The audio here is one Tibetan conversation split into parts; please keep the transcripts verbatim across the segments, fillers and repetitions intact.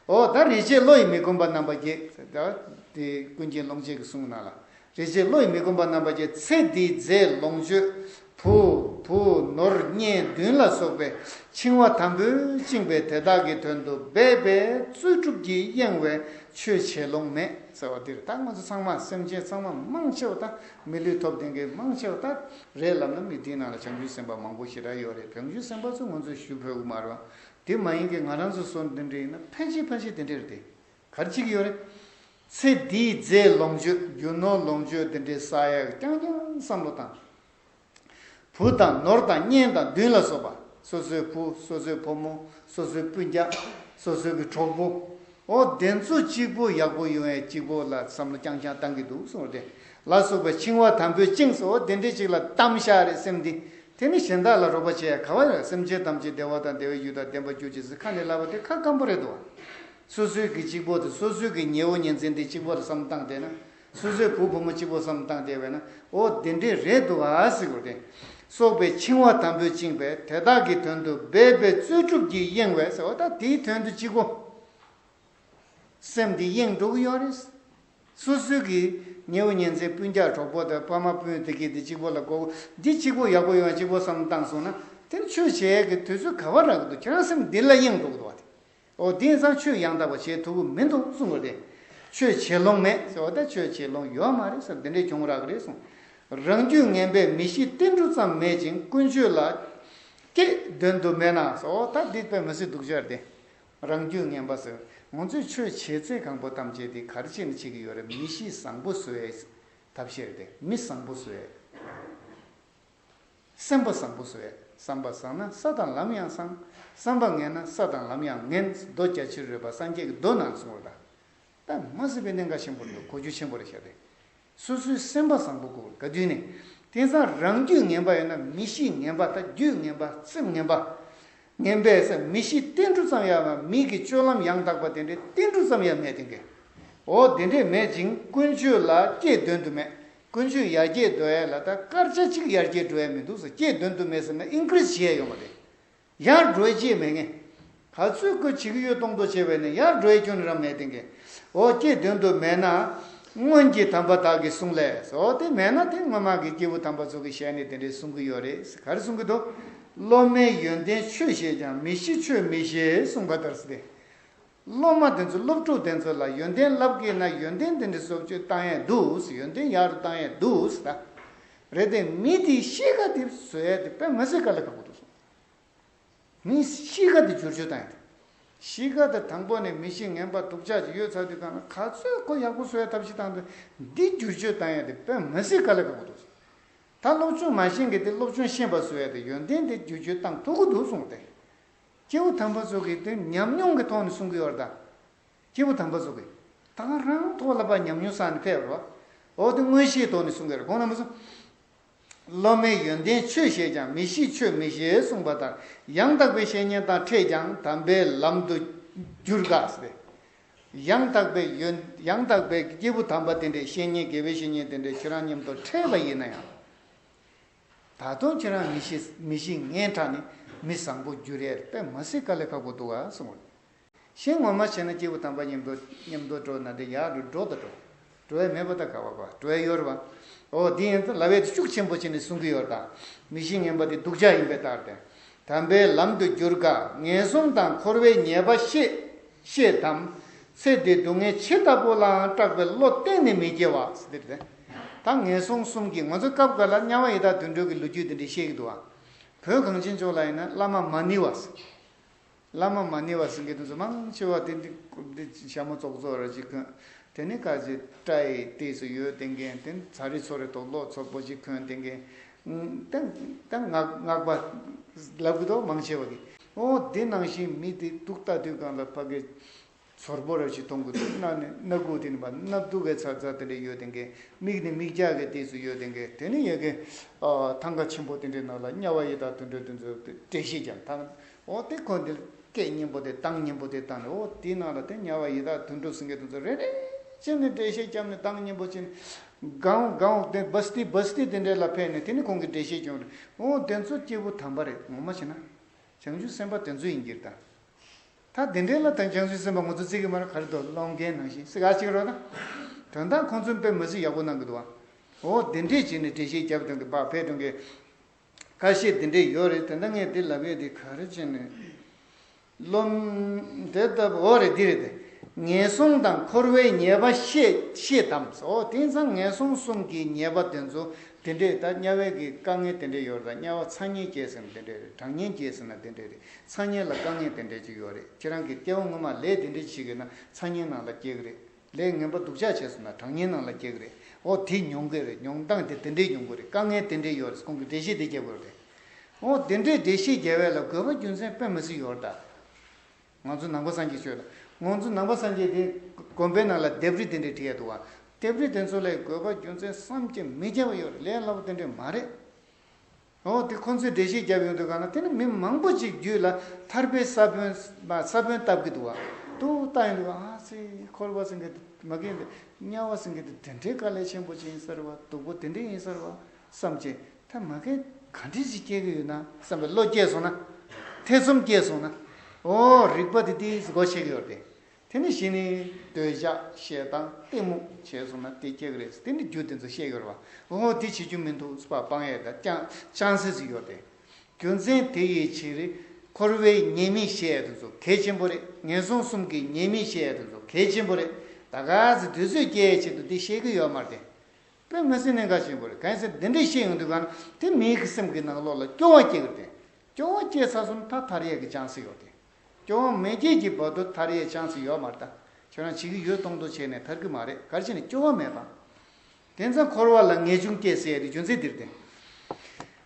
འོ་ད་རེ་ཆེ་བློ་ཡི་མི་ཁོམ་པ་རྣམ་པ་བརྒྱད། ད་དེ་ཀུན་མཁྱེན་ཀློང་ཆེན་གྱི་གསུང་ནང་ལ། རེ་ཆེ་བློ་ཡི་མི་ཁོམ་པ་རྣམ་པ་བརྒྱད། ཚེ་འདིའི་རྫས་ལོངས་སྤྱོད། བུ་བུ་ནོར་གཉེན་འདུན་ལ་སོགས་པའི་འཆིང་བ་དམ་པོས་བཅིངས་པའི་དེ་དག་གི་དོན་དུ་སྦས་པའི་རྩོལ་སྒྲུབ་ཀྱིས་གཡེང་བས་ཆོས་བྱེད་ལོང་མེད་ཟེར་བ་འདིར། ད་ང་ཚོ་ཚང་མ་སེམས་ཅན་ཚང་མ་མང་ཆེ་བ་ད་མི་ལུས་ཐོབ་ལྡན་གྱི་མང་ཆེ་བ་ད་རེད་ལབ་ན་མི་འདིའི་ནང་ལ་བྱང་ཆུབ་སེམས་དཔའ་མང་པོ་ཞེ་དྲག་ཡོད་རེད། བྱང་ཆུབ་སེམས་དཔའ་ཚོ་ང་ཚོས་ཞུ་ཕོད་ཀྱི་མ་རེད་བ། དེ་མ་ཡིན་གྱི་ང་རང་ཚོ་སོ་འདི་འདྲ་ཡིན་ན་ཕལ་ཆེར་ཕལ་ཆེར་དེ་འདྲ་རེད་དེ། ག་རེ་བྱེད་ཀྱི་ཡོད་རེད། ཚེ་འདིའི་རྫས་ལོངས་སྤྱོད། རྒྱུ་ནོར་ལོངས་སྤྱོད་དེ་འདྲའི་བསགས་ཡག་རྐྱང་རྐྱང་བསམ་བློ་བཏང་། བུ་དང་ནོར་དང་གཉེན་དང་འདུན་ལ་སོགས་པ། སོ་སོའི་བུ། སོ་སོའི་བུ་མོ། སོ་སོའི་སྤུན་ཀྱག། སོ་སོའི་གི་གྲོགས་པོ། འོ་དེ་ཚོ་གཅིག་པོ་ཡག་པོ་ཡོང་ཡས་གཅིག་པོ་ལ་བསམ་བློ་རྐྱང་རྐྱང་བཏང་གི་འདུག་གསུངས་ཏེ། ལ་སོགས་པའི་འཆིང་བ་དམ་པོས་བཅིངས་སོ། འོ་དེ་འདྲའི་ཅིག་ལ་གཏམ་བཤད་རེད་སེམས་འདི། དེ་ནི་གཞན་དག་ལ་རོགས་པ་བྱེད་ཡ་ག་བ་ཡོད། སེམས་ཅན་ཐམས་ཅད་བདེ་བ་དང་བདེ་བའི་རྒྱུ་དང་ལྡན་པར་གྱུར་ཅིག་ཟེར་ཁ་ནས་ལབ་པ་དེ་ཁ་སྐམ་པོ་རེད་འདུག་བ། སོ་སོའི་གི་གཅིག་པོ་དེ། སོ་སོའི་གི་ཉེ་བོ་ཉེ་འཛིན་དེ་གཅིག་པོ་ལ་བསམ་བཏང་བསྡད་ན། སོ་སོའི་བུ་བུ་མོ་གཅིག་པོ་བསམ་བཏང་བསྡད་པས་ན། འོ་དེ་འདྲས་རེད་འདུག་ཨ་ཟེར་དགོས་ཏེ། སོགས་པའི་འཆིང་བ་དམ་པོས་བཅིངས་པས་དེ་དག་གི་དོན་དུ་སྦས་པའི་རྩོལ་སྒྲུབ་ཀྱིས་གཡེང་བས་ཟེར་བ། ད་དེའི་དོན་དུ་གཅིག་པོ་སེམས་འདི་གཡེང་འགྲོ་གི་ཡོད་རེད། སོ་སོའི་གི་ཉེ་བོ་ཉེ་འཛིན་སྤུན་ཀྱག་གྲོགས་པོ་དང་ཕ་མ་སྤུན་དེ་གི་དེ་གཅིག་པོ་ལ་གོ། འདི་གཅིག་པོ་ཡག་པོ་ཡོང་གཅིག་པོ་བསམ་བཏང་སོང་ན། དེ་ནི་ཆོས་བྱེད་ཡས་ཀྱི་དུས་ཚོད་ག་བ་རག་གི་འདུག་ཁྱེད་རང་སེམས་འདི་ལ་གཡེང་འགྲོ་གི་འདུག་བ་དེ། འོ་དེ་ཡིན་ཙང་ཆོས་ཡང་དག་པ་བྱེད་ཐུབ་ཀྱི་མི་འདུག་གསུང་གི་རེད། ཆོས་བྱེད་ལོང་མེད་ཟེར་བ་དང་ཆོས་བྱེད་ལོང་ཡོད་མ་རེད་ཟེར། འདི་འདྲའི་གྱོང་རག་གི་རེད་གསུངས། རང་རྒྱུད་ངན་པས་མི་ཤེས་ཏིལ་འབྲུ་ཙམ་མེད་ཅིང་ཀུན་སྤྱོད་ལ། སྐྱེད་དོན་དུ་མེད་ན་ཟེར། འོ་ད་འདི་དཔེ་མི་སྲིད་སྡུག་ཅག་རེད་དེ། རང་རྒྱུད་ངན་པ་ཟེར། ང་ཚོས་ཆོས་བྱེད་ཚད་གང་པོ་ཐམས་ཅད་དེ་ག་རེ་བྱས་ནས་བྱེད་ཀྱི་ཡོད་རེད། མི་གཤིས་བཟང་པོ་བཟོ་ཡའི་ཐབས་ཤེས་རེད་དེ། མི་བཟང་པོ་བཟོ་ཡའི། སེམས་པ་བཟང་པོ་བཟོ་ཡ། བསམ་པ་བཟང་ན་ས་དང་ལམ་ཡང་བཟང་། བསམ་པ་ངན་ན་ས་དང་ལམ་ཡང་ངན། མདོ་རྒྱ་ཆེར་རོལ་པ་སངས་རྒྱས་ཀྱི་མདོ་ནང་གསུངས་པ་དང་། ད་མ་སྲིད་པའི་གནད་འགག་ཆེན་པོ་འདུག་གོ་རྒྱུ་ཆེན་པོ་རེད་ཤག་དེ། སོ་སོའི་སེམས་པ་བཟང་པོ་དགོས། ག་དུས་ནས། དེང་སང་རང་རྒྱུད་ངན་པ་ཡོད་ན་མི་གཤིས་ངན་པ། ད་རྒྱུད་ངན་པ། སེམས་ངན་པ། ངན་པས་ས་མི་གཤིས་ཏིལ་འབྲུ་ཙམ་ཡང་མེད། མི་གི་སྤྱོད་ལམ་ཡང་དག་པ་དེ་འདྲའི་ཏིལ་འབྲུ་ཙམ་ཡང་མེད་དེ་འགས། འོ་དེ་འདྲས་མེད་ཅིང་ཀུན་སྤྱོད་ལ་སྐྱེད་དོན་དུ་མེད། ཀུན་སྤྱོད་ཡར་རྒྱས་འགྲོ་ཡ་ལ་ད་སྐར་ཆ་གཅིག་ཡར་རྒྱས་འགྲོ་ཡ་མི་འདུག་ཟེར། སྐྱེད་དོན་དུ་མེད་ཟེར་ན་ཨིན་ཀི་རེཇ་བྱེད་ཡ་ཡོད་མ་རེད། ཡར་འགྲོ་ཡ་ཅིག་མེད་ངེས། ག་ཚོད་ཁོས་བྱེད་ཀྱི་ཡོད་གཏོང་རྡོག་བྱས་པས་ནི་ཡར་འགྲོ་ཡ་ཁྱོན་ནས་རང་མེད་དེ་འགས། འོ་སྐྱེད་དོན་དུ་མེད་ན། སྔོན་གྱི་དམ་པ་དག་གིས་གསུངས་ལས། འོ་དེ་མེད་ན་དེ་སྔོན་མ་གི་སྐྱེས་བུ་དམ་པ་ཚོ་གི་ཞལ་ནས་དེ་འདྲས་གསུང་གི་ཡོད་རེད། ག་རེ་གསུང་གི་འདུག་སློབ་མས་ཡོན་ཏན་ཆོས་བཤད་ཀྱང་མི་ཤེས་ཆོས་མི་ཤེས་གསུངས་པ་ལྟར་ཟེར་ཏེ། སློབ་མ་དེ་ཚོ་སློབ་ཕྲུག་དེ་ཚོ་ལ་ཡོན་ཏན་བསླབ་ཀྱི་ན་ཡོན་ཏན་དེ་འདྲ་སོབ་ཅོས་བཏང་ཡས་འདུག་ཡོན་ཏན་ཡག་རུ་བཏང་ཡས་འདུག་ཟེར་ད། རེད་དེ་མི་དེའི་གཤིས་ཀ་དེ་བཟོ་ཡས་དེ་དཔེ་མི་སྲིད་དཀའ་ལས་ཁག་པོ་འདུག་སོང་། མིའི་གཤིས་ཀ་དེ་བསྒྱུར་བཅོས་བཏང་ཡས་དེ། གཤིས་ཀ་དེ་དང་པོ་ནས་མི་གཤིས་ངན་པ་སྡུག་ཅག་ཅིག་ཡོད་ཚར་དུས་གང་ལ་ག་ཚོད་ཁོ་ཡག་པོ་བཟོ་ཡས་ཐབས་ཤེས་བཏང་དུས་འདི་བསྒྱུར་བཅོས་བཏང་ཡས་དེ་དཔེ་མི་སྲིད་དཀའ་ལས་ཁག་པོ་འདུག་སོང་། ད་སློབ་སྦྱོང་མ་ཤེས་མཁན་དེ་སློབ་སྦྱོང་ཤེས་པ་བཟོ་ཡ་དེ་ཡོན་ཏན་དེ་བསྒྱུར་བཅོས་བཏང་ཐུབ་ཀྱི་འདུག་གསུངས་ཏེ། སྐྱེས་བུ་དམ་པ་ཚོ་གིས་དེ་ཉམས་མྱོང་གི་ཐོག་ནས་གསུང་གི་ཡོད་རེད་ད། སྐྱེས་བུ་དམ་པ་ཚོ་གིས་ད་ག་རང་ཐོག་ལ་ཕར་ཉམས་མྱོང་བསགས་ནས་ཕེབས་རོགས། འོ་དེ་མངོན་ཤེས་ཐོག་ནས་གསུང་གི་རེད། གོང་ན་མ་གསུངས། སློབ་མས་ཡོན་ཏན་ཆོས་བཤད་ཀྱང་མི་ཤེས་ཆོས་མི་ཤེས་གསུངས་པ་ལྟར་ཡང་དག་པའི་བཤེས་གཉེན་དང་འཕྲད་ཀྱང་དམ་པའི་ལམ་དུ་བསྒྱུར་དཀའ་ཟེར་ཏེ། ཡང་དག་པའི་ཡོན། ཡང་དག་པའི་སྐྱེས་བུ་དམ་པ་དེ་འདྲའི་བཤེས་གཉེན། དགེ་བའི་བཤེས་གཉེན་དེ་འདྲའི་ཁྱེད་རང་མཉམ་དུ་འཕྲད་པ་ཡིན་ན་ཡང་། ད་དུང་ཁྱེད་རང་མི་ཤེས་མི་ཤེས་ངན་དྲགས་ནས་མི་བཟང་པོ་འགྱུར་ཡས་དཔེ་མི་སྲིད་དཀའ་ལས་ཁག་པོ་འདུག་ག་གསུངས། གཞན་ངོ་མ་བྱས་ན་སྐྱེས་བུ་དམ་པ་མཉམ་དུ་མཉམ་དུ་འགྲོ་ན་དེ་ཡག་རུ་འགྲོ་ད་འགྲོ། འགྲོ་ཡས་མེད་པ་ད་ག་བ་ག་འགྲོ་ཡས་ཡོད་རེད་བ། འོ་དེ་ཡིན་ཙང་ལབ་ཡས་དེ་ཤུགས་ཆེན་པོ་བྱས་ནས་གསུང་གི་ཡོད་རེད་ད། མི་ཤེས་ངན་པ་དེ་སྡུག་ཅག་ཡིན་པའི་ལྟར་ཏེ། དམ་པའི་ལམ་དུ་བསྒྱུར་དཀའ། ངན་སོང་དང་འཁོར་བའི་ཉེས་པ་ཤེས་ཤེས་དམ། ཚེ་འདིའི་སྡུག་བསྔལ་ཆེ་ལྟ་བུ་ལའང་སྐྲག་པའི་བློ་གཏན་ནས་མི་སྐྱེ་བ་ཟེར་ཏེ། ད་ངན་སོང་གསུམ་གྱི་ང་ཚོ་སྐབས་འགའ་ལ་དམྱལ་བ་ཡི་དྭགས་དུད་འགྲོ་གི་ལོ་རྒྱུས་དེ་འདྲ་བཤད་ཀྱི་འདུག་ཨ། བོད་གངས་ཅན་ལྗོངས་ལ་ཡིན་ན་བླ་མ་མ་ཎི་བ་ཟེར། བླ་མ་མ་ཎི་བ་ཟེར་མཁན་དེ་ཚོ་མང་ཆེ་བ་དེ་འདི་འདི་ཞྭ་མོ་ཙོག་ཙོག་ར་ཅིག་གོན། དེ་ནས་ཁ་ཅིག་སྐྲ་ཡི་ཏོག་ཙམ་ཡོད་དེ་མཁན། དེ་ཚ་རི་ཚོ་རི་ཏོག་ལོག་ཚོགས་པོ་ཅིག་གོན་དེ་མཁན། ད་ད་སྔགས་སྔགས་པ་ལབ་གི་འདུག་མང་ཆེ་བ་གི། འོ་དེ་ནང་བཞིན་མི་དེ་སྡུག་ལྟ་དུས་གང་ལ་ཕ་གི་ཚོར་པོ་ར་ཅིག་མཐོང་གི་འདུག་སྣ་ནས་སྣ་ཁུག་དེ་ནས་ཕར་སྣ་སྡུག་གི་ཚ་ཚ་དེ་འདྲ་ཡོད་དེ་མཁན། མིག་ནས་མིག་རྒྱག་གི་ཏོག་ཙམ་ཡོད་དེ་མཁན། དེ་ནས་ཡ་གི་ཐང་ག་ཆེན་པོ་དེ་འདྲའི་ནང་ལ་དམྱལ་བ་ཡི་དྭགས་དུད་འགྲོ་དེ་ཚོ་འགྲེལ་བཤད་ཀྱང་ཐང་། འོ་དེ་ཁོ་འདི་སྐད་སྙན་པོ་དེ་གདངས་སྙན་པོ་དེ་བཏང་ནས། འོ་དེའི་ནང་ལ་དེ་དམྱལ་བ་ཡི་དྭགས་དུད་འགྲོ་ཟེར་མཁན་དེ་ཚོ་རེ་རེ་བྱས་ནས་འགྲེལ་བཤད་བརྒྱབ་ནས་གདངས་སྙན་པོ་བྱས་ནས་གང་གང་དེ་བ་སྟི་བ་སྟི་དེ་འདྲ་ལ་ཕེབས་ནས་དེ་ནས་ཁོང་གིས་འགྲེལ་བཤད་བྱུང་རེད། འོ་དེ་ཚོ་སྐྱེས་བུ་དམ་པ་རེད། ངོ་མ་བྱས་ན་བྱང་ཆུབ་སེམས་དཔའ་དེ་ཚོ་ཡིན་གྱི་རེད་ད། ད་དེ་འདྲའི་ལ་དང་བྱང་ཆུབ་སེམས་དཔའ་ང་ཚོ་བརྩི་གི་མ་རེད། ག་རེ་འདུག་སློང་མཁན་ནང་བཞིན་སི་ག་ཅིག་རོ་ན། དོན་དག་ཁོང་ཚོའི་དཔེ་མི་སྲིད་ཡག་པོ་གནང་གི་འདུག་བ། འོ་དེ་འདྲས་བྱས་ནས་འགྲེལ་བཤད་རྒྱབ་དོན་གི་བག་ཕེབས་དོན་གི། ཁ་ཤས་དེ་འདྲས་ཡོད་རེད། དེ་འདྲ་ངས་འདི་ལབ་ཡས་དེ་ག་རེ་བྱས་ནས། བློ་དེ་ལྟ་བུ་འོ་རེད། འདི་རེད་དེ། ངན་སོང་དང་འཁོར་བའི་ཉེས་པ་ཤེས་ཤེས་དམ། འོ་དེང་སང་ངན་སོང་གསུམ་གྱི་ཉེས་པ་དེ་ཚོ་དེ་འདྲས། ད་དམྱལ་བའི་གི་དཀའ་ངལ་དེ་འདྲས་ཡོད་རེད། ད་དམྱལ་བ་ཚ་དམྱལ་སྐྱེས་ཟིན་ན་དེ་འདྲས་རེད། གྲང་དམྱལ་སྐྱེས་ཟིན་ན་དེ་འདྲས་རེད། ཚ་དམྱལ་ལ་དཀའ་ངལ་དེ་འདྲས་ཅིག་ཡོད་རེད། ཁྱེད་རང་གི་སྐྱེ་བ་སྔོན་མ་ལས་དེ་འདྲས་བྱེད་ཀྱི་ན་ཚ་དམྱལ་ནང་ལ་སྐྱེ་གི་རེད། ལས་ངན་པ་སྡུག་ཅག་བྱས་སོང་ན་གྲང་དམྱལ་ནང་ལ་སྐྱེ་གི་རེད། འོ་དེ་མྱོང་གི་རེད། མྱོང་སྟངས་དེ་དེ་འདྲས་ཡོང་གི་རེད། དཀའ་ངལ་དེ་འདྲས་ཡོད་རེད། ཁོང་གིས་འགྲེལ་བཤད་དེ་རྒྱབ་དགོས་རེད། འོ་དེ་འདྲས་འགྲེལ་བཤད་རྒྱབ་ཡས་ལ་དགོས་པ་རྒྱུ་མཚན་དཔེ་མི་སྲིད་ཡོད་རེད་ད། ང་ཚོ་ནང་པ་སངས་རྒྱས་ཆོས་ལ། ང་ཚོ་ནང་པ་སངས་རྒྱས་དེ་དགོན་པའི་ནང་ལ་ལྡེབས་རིས་དེ་འདྲས་བྲིས་ཡས་འདུག་བ། ལྡེབས་རིས་དེ་ཚོ་ལ་དགོས་པ་རྒྱུ་མཚན་བསམ་གྱིས་མི་ཁྱབ་པ་ཡོད་རེད། ལས་སླ་པོ་དེ་འདྲས་མ་རེད། འོ་དེ་ཁོང་ཚོས་འགྲེལ་བཤད་རྒྱབ་ཡོང་དུས་གང་ན་དེ་ནི་མི་མང་པོ་ཅིག་རྒྱུད་ལ་ཐར་པའི་ས་བོན། ས་བོན་བཏབ་ཀྱི་འདུག་བ། ཏུ་ལྟ་ཡོང་དུས་ཨ་ཙི་འཁོར་བ་ཟེར་མཁན་དེ་མ་གན་དེ། དམྱལ་བ་ཟེར་མཁན་དེ་དེ་འདྲའི་དཀའ་ལས་ཆེན་པོ་ཅིག་ཡིན་ས་རེད་བ། སྡུག་པོ་དེ་འདྲའི་ཡིན་ས་རེད་བ་བསམ་བྱས། ད་མ་གན་ག་འདྲས་ཅིག་སྐྱེ་གི་ཡོད་ན་བསམ་པའི་བློ་སྐྱེས་སོང་ན། ཐེ་ཚོམ་སྐྱེས་སོང་ན། འོ་རིག་པ་དེ་ཏིས་སྒོ་ཕྱེ་གི་ཡོད་རེད། དེ་ནི་གཞི་ནས་འདོད་ཆགས་ཞེ་སྡང་གཏི་མུག་བྱས་སོང་ན་དེ་སྐྱེ་གི་རེད། དེ་ནི་རྒྱུ་དེ་ཚོ་བཤད་ཡོད་རེད་བ། འོ་དེ་བྱེད་རྒྱུ་མི་འདུག་ཟེར་བ་སྤང་ཡས་དང་ཅང་ཅང་སེ་ཟིག་ཡོད་དེ། རྒྱུ་མཚན་དེ་ཡི་ཕྱིར་འཁོར་བའི་ཉེས་དམིགས་བཤད་ཡས་དེ་ཚོ་གལ་ཆེན་པོ་རེད། ངན་སོང་གསུམ་གྱི་ཉེས་དམིགས་བཤད་ཡས་དེ་ཚོ་གལ་ཆེན་པོ་རེད། ད་ག་ཟེ་དུས་ཚོད་སྐྱེལ་ཡས་ཆེད་དུ་དེ་བཤད་གི་ཡོད་མ་རེད་དེ། དཔེ་མི་སྲིད་གནད་འགག་ཆེན་པོ་རེད། གང་ཡིན་ཟེར་འདི་འདྲས་བཤད་ཡོང་དུས་གང་དེ་མིའི་གི་སེམས་ཀྱི་ནང་ལོགས་ལ་སྐྱོ་བ་སྐྱེ་གི་རེད་དེ། སྐྱོ་བ་སྐྱེས་ཚར་སོང་ན་ད་ཐར་ཡས་ཀྱི་ཅང་སེ་ཡོད་དེ། སྐྱོ་བ་མེད་ཀྱི་གི་བར་དུ་ཐར་ཡས་ཅང་སེ་ཡོད་མ་རེད་ད། ཁྱོད་རང་བྱེད་ཀྱི་ཡོད་མཐོང་མཐོང་བྱས་ནས་ཐར་གི་མ་རེད། ག་རེ་བྱས་ནས་སྐྱོ་བ་མེད་པ། དེ་ཚེ་འཁོར་བ་ལ་ངེས་འབྱུང་སྐྱེ་ཟེར་ཡས་དེ་རྒྱུ་མཚན་འདིར་བརྟེན།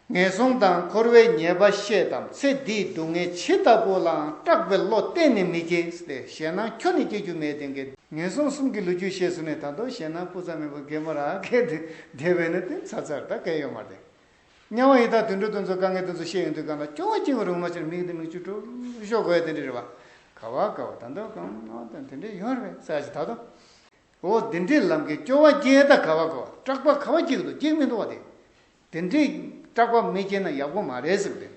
ངན་སོང་དང་འཁོར་བའི་ཉེས་པ་ཤེས་དམ། ཚེ་འདིའི་སྡུག་བསྔལ་ཇི་ལྟ་བུ་ལའང་སྐྲག་པའི་བློ་གཏན་ནས་མི་སྐྱེ་སྟེ། ཞེད་སྣང་ཁྱོན་ནས་སྐྱེ་རྒྱུ་མེད་དེ་གི། ངན་སོང་གསུམ་གྱི་ལོ་རྒྱུས་ཤེས་སོང་ནས་ད་དུང་ཞེད་སྣང་སྤུ་ཙམ་མེད་པར་གད་མོ་ར་གད་དེ་བསྡད་པས་ན་དེ་ཚར་ཚར་ད་གལ་ཡོད་མ་རེད། དམྱལ་བ་ཡི་དྭགས་དུད་འགྲོ་དེ་ཚོ་དཀའ་ངལ་དེ་ཚོ་ཤེས་ཡོང་དུས་གང་ལ་སྐྱོ་བ་སྐྱེ་བ་རུང་མ་ཕྱིར་མིག་དེ་མིག་ཆུ་དྲུག་ཤོག་དགོས་ཡ་དེ་འདྲ་རེད་བ། ག་བ་ག་བ་ད་འདོད་གང་ན་དང་དེ་འདྲ་ཡོད་རེད་ཟེར་ཞིག་ད་དུང་། འོ་དེ་འདྲའི་ལམ་གྱི་སྐྱོ་བ་སྐྱེ་ད་ག་བ་ག་བ་སྐྲག་པ་ག་བ་སྐྱེ་གི་འདུག་སྐྱེ་གི་མི་འདུག་བ་དེ། དེ་འདྲའི་སྐྲག་པ་མི་སྐྱེ་ན་ཡག་པོ་མ་རེད་ཟེར་གི་དེ།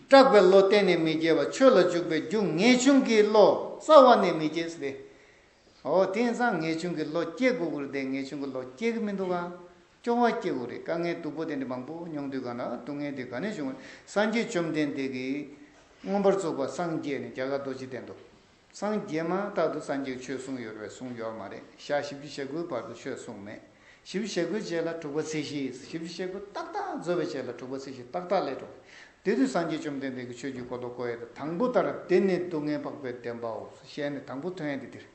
སྐྲག་པའི་བློ་གཏན་ནས་མི་སྐྱེ་བ་ཆོས་ལ་འཇུག་པའི་རྒྱུ་ངེས་འབྱུང་གི་བློ་རྩ་བ་ནས་མི་སྐྱེ་ཟེར་ཏེ། འོ་དེང་སང་ངེས་འབྱུང་གི་བློ་སྐྱེ་དགོས་ཀྱི་རེད་དེ། ངེས་འབྱུང་གི་བློ་སྐྱེ་གི་མི་འདུག་ག་སྐྱོ་བ་སྐྱེ་དགོས་རེད། དཀའ་ངལ་སྡུག་པོ་དེ་འདྲ་མང་པོ་མྱོང་དུས་ག་ན་སྡུག་བསྔལ་དེ་ག་ནས་བྱུང་བ། སངས་རྒྱས་བཅོམ་ལྡན་འདས་ཀྱིས་མངོན་པར་རྫོགས་པ་སངས་རྒྱས་ནས་རྒྱ་གར་རྡོ་རྗེ་གདན་དུ། སངས་རྒྱས་མ་ཐག་ཏུ་སངས་རྒྱས་ཆོས་གསུངས་ཡོད་རེད་པས། གསུངས་ཡོད་མ་རེད། ཞག་བཞི་བཅུ་ཞེ་དགུའི་བར་དུ་ཆོས་གསུངས་མེད། བཞི་བཅུ་ཞེ་དགུའི་རྗེས་ལ་དྲུག་པ་ཚེས་བཞི། བཞི་བཅུ་ཞེ་དགུ་ཏག་ཏག་རྫོགས་པའི་རྗེས་ལ་དྲུག་པ་ཚེས་བཞི་ཏག་ཏག་སླེབས་འགྲོ། དེ་དུས་སངས་རྒྱས་བཅོམ་ལྡན་འདས་ཀྱིས་ཆོས་ཀྱི་འཁོར་ལོ་བསྐོར་ཡས་དང་། དང་པོ་ལྟར་འདི་ནི་སྡུག་བསྔལ་འཕགས་པའི་བདེན་པའོ་ཞེས་ནས་དང་པོ་ཐོན་ཡས་དེ་འདིར།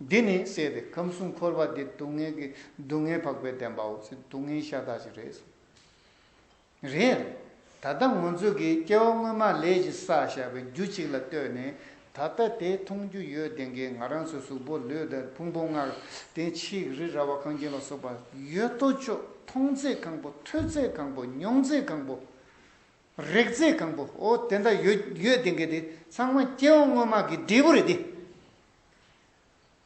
འདི་ནི་ཟེར་ཏེ་ཁམས་གསུམ་འཁོར་བ་འདི་སྡུག་བསྔལ་གྱི་སྡུག་བསྔལ་འཕགས་པའི་བདེན་པའོ་ཟེར། སྡུག་བསྔལ་ཤ་སྟག་ཅིག་རེད། རེད། ད་ལྟ་ང་ཚོ་གིས་སྐྱེ་བ་སྔོན་མ་ལས་ཀྱིས་བསགས་བཞག་པའི་རྒྱུ་གཅིག་ལ་ལྟོས་ནས། ད་ལྟ་དེ་མཐོང་རྒྱུ་ཡོད་དེ་གའི་ང་རང་ཚོ་གཟུགས་པོ་ལུས་དང་ཕུང་པོ་ལྔ་དང་ཆིག་རི་ར་བ་གངས་ཅན་ལ་སོགས་པ་ཡོད་དོ་ཅོག་མཐོང་ཚད་གང་པོ་ཐོས་ཚད་གང་པོ་མྱོང་ཚད་གང་པོ་རེག་ཚད་གང་པོ་འོ་དེ་འདྲ་ཡོད་ཡོད་དེ་གའི་དེ་ཚང་མ་སྐྱེ་བ་སྔོན་མ་གི་འབྲས་བུ་རེད་དེ།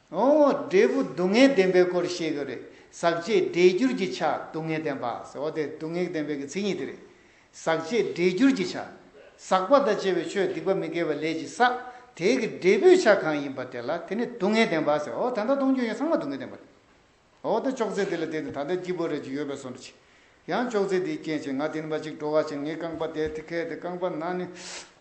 འོ་འབྲས་བུ་སྡུག་བསྔལ་བདེན་པའི་སྐོར་བཤད་གི་རེད། ཟག་བཅས་འབྲས་འགྱུར་གྱི་ཆ་སྡུག་བསྔལ་བདེན་པ་ཟེར། འོ་དེ་སྡུག་བསྔལ་བདེན་པའི་གི་མཚན་ཉིད་དེ་རེད། ཟག་བཅས་འབྲས་འགྱུར་གྱི་ཆ། ཟག་པ་དང་བཅས་པའི་ཆོས་སྡིག་པ་མི་དགེ་བ་ལས་ཀྱིས་བསགས། དེ་གི་འབྲས་བུའི་ཆ་གང་ཡིན་པ་དེ་ལ་དེ་ནི་སྡུག་བསྔལ་བདེན་པ་ཟེར། འོ་ད་ལྟ་མཐོང་རྒྱུ་ཡོད་ཚང་མ་སྡུག་བསྔལ་བདེན་པ་རེད། འོ་ད་ཅོག་ཙེ་དེ་ལ་བསྡད་དེ་ད་ལྟ་སྐྱིད་པོ་རེ་ཅིག་ཡོད་པའི་བཟོ་འདྲ་ཅིག་ཡང་ཅོག་ཙེ་དེའི་རྐྱེན་བྱས་ང་དེ་ནི་མ་ཅིག་འགྲོ་བ་ཅིག་ངའི་རྐང་པ་དེ་དེ་ཁའི་དེ་རྐང་པ་ན་ནི་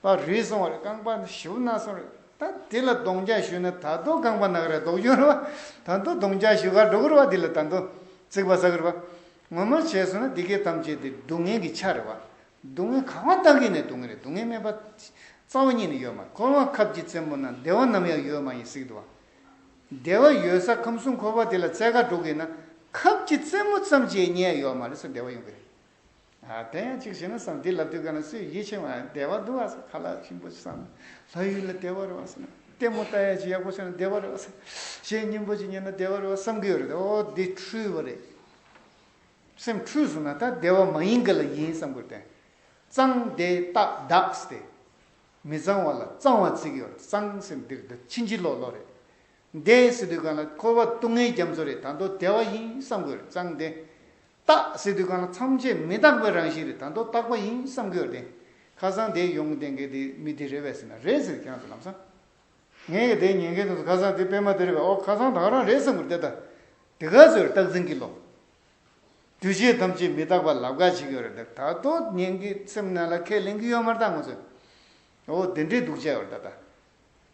པ་རིལ་སོང་བ་རེད། རྐང་པ་ཞིབ་ན་སོང་རེད། ད་དེ་ལ་གདོང་རྒྱག་ཞུས་ན་ད་དུང་རྐང་པ་ན་གི་རེད། ལྡོག་ཡོད་རེད་བ། ད་དུང་གདོང་རྒྱག་ཞུ་གར་འགྲོ་གི་རེད་བ། དེ་ལ་ད་དུང་རྩིག་པ་ཟ་གི་རེད་བ། ངོ་མ་བྱས་སོང་ན་འདི་གའི་ཐམས་ཅད་དེ་སྡུག་བསྔལ་གྱི་ཆ་རེད་བ། སྡུག་བསྔལ་གང་བ་ལྟ་གི་ནས་སྡུག་བསྔལ་རེད། སྡུག་བསྔལ་མེད་པ་རྩ་བ་ཉིད་ནས་ཡོད་མ་རེད། འཁོར་བ་ཁབ་ཀྱི་རྩེ་མོ་ན་བདེ་བ་ནམ་ཡང་ཡོད་མ་ཡིན་ཟེར་གི་འདུག་བ། བདེ་བ་ཡོད་ས་ཁམས་གསུམ་འཁོར་བ་དེ་ལ་འཚོལ་ག་འགྲོ་གི་ན་ཁབ་ཀྱི་རྩེ་མོ་ཙམ་གྱིས་རྙེད་ཡོད་མ་རེད་ཟེར། བདེ་བ་ཡོང་གི་རེད། ཨ་དེ་ཡང་གཅིག་བྱས་ན་བསམ་འདི་ལབ་དུས་ག་ན་སུས་ཡིད་ཆེས་མ་བདེ་བ་འདུག་ཨ་ཟེར། ཁ་ལག་ཞིམ་པོ་ཞིག་བསམ་ལྷ་ཡུལ་ལ་བདེ་བ་རེད་བ་ཟེར་ན། ལྟད་མོ་ལྟ་ཡ་ཅིག་ཡག་པོ་བྱུང་ན་བདེ་བ་རེད་བ་ཟེར། གཞས་སྙན་པོ་ཅིག་ཉན་ན་བདེ་བ་རེད་བ་བསམ་གི་ཡོད་རེད། འོ་འདི་འཁྲུལ་བ་རེད། སེམས་འཁྲུལ་སོང་ན་ད་བདེ་བ་མ་ཡིན་ག་ལ་ཡིན་བསམ་དགོས་ཏེ། གཙང་བདེ་རྟག་བདག་ཟེར་ཏེ། མི་གཙང་བ་ལ་གཙང་བ་བརྩི་གི་ཡོད་རེད། གཙང་ཟེར་འདིར་འདི་ཕྱིན་ཅི་ལོག་ལོག་རེད། བདེ་ཟེར་དུས་གང་ལ་འཁོར་བ་སྡུག་བསྔལ་རྒྱ་མཚོ་རེད། ད་དུང་བདེ་བ་ཡིན་བསམ་དགོས་རེད། གཙང་བདེ། རྟག་ཟེར་དུས་གང་ལ་ཐམས་ཅད་མི་རྟག་པའི་རང་བཞིན་རེད། ད་དུང་རྟག་པ་ཡིན་བསམ་དགོས་རེད། ཁ་སང་དེ་ཡོང་བསྡད་མཁན་དེ་མི་དེ་རེད་པས་ཟེར་ན་རེད་ཟེར། ཁྱེད་རང་ཚོ་ལམ་སང་། ངས་ཀྱི་དེ་ཉན་མཁན་དེ་ཚོ་ཁ་སང་དེ་པད་མ་དེ་རེད་པས། ཨོ་ཁ་སང་ད་ག་རང་རེད་བསམ་གི་རེད་དེ། ད་དེ་ག་ཚོད་རྟག་འཛིན་གྱི་བློ། འདུས་བྱས་ཐམས་ཅད་མི་རྟག་པ་ལབ་ག་བྱེད་ཀྱི་ཡོད་རེད་དེ། ད་དུང་ཉན་གྱི་སེམས་ནང་ལ་ཁས་ལེན་གྱི་ཡོད་མ་རེད་ད་ང་ཚོས། ཨོ་དེ་འདྲའི་སྡུག་ཅག་ཡོད་རེད་ད་ད།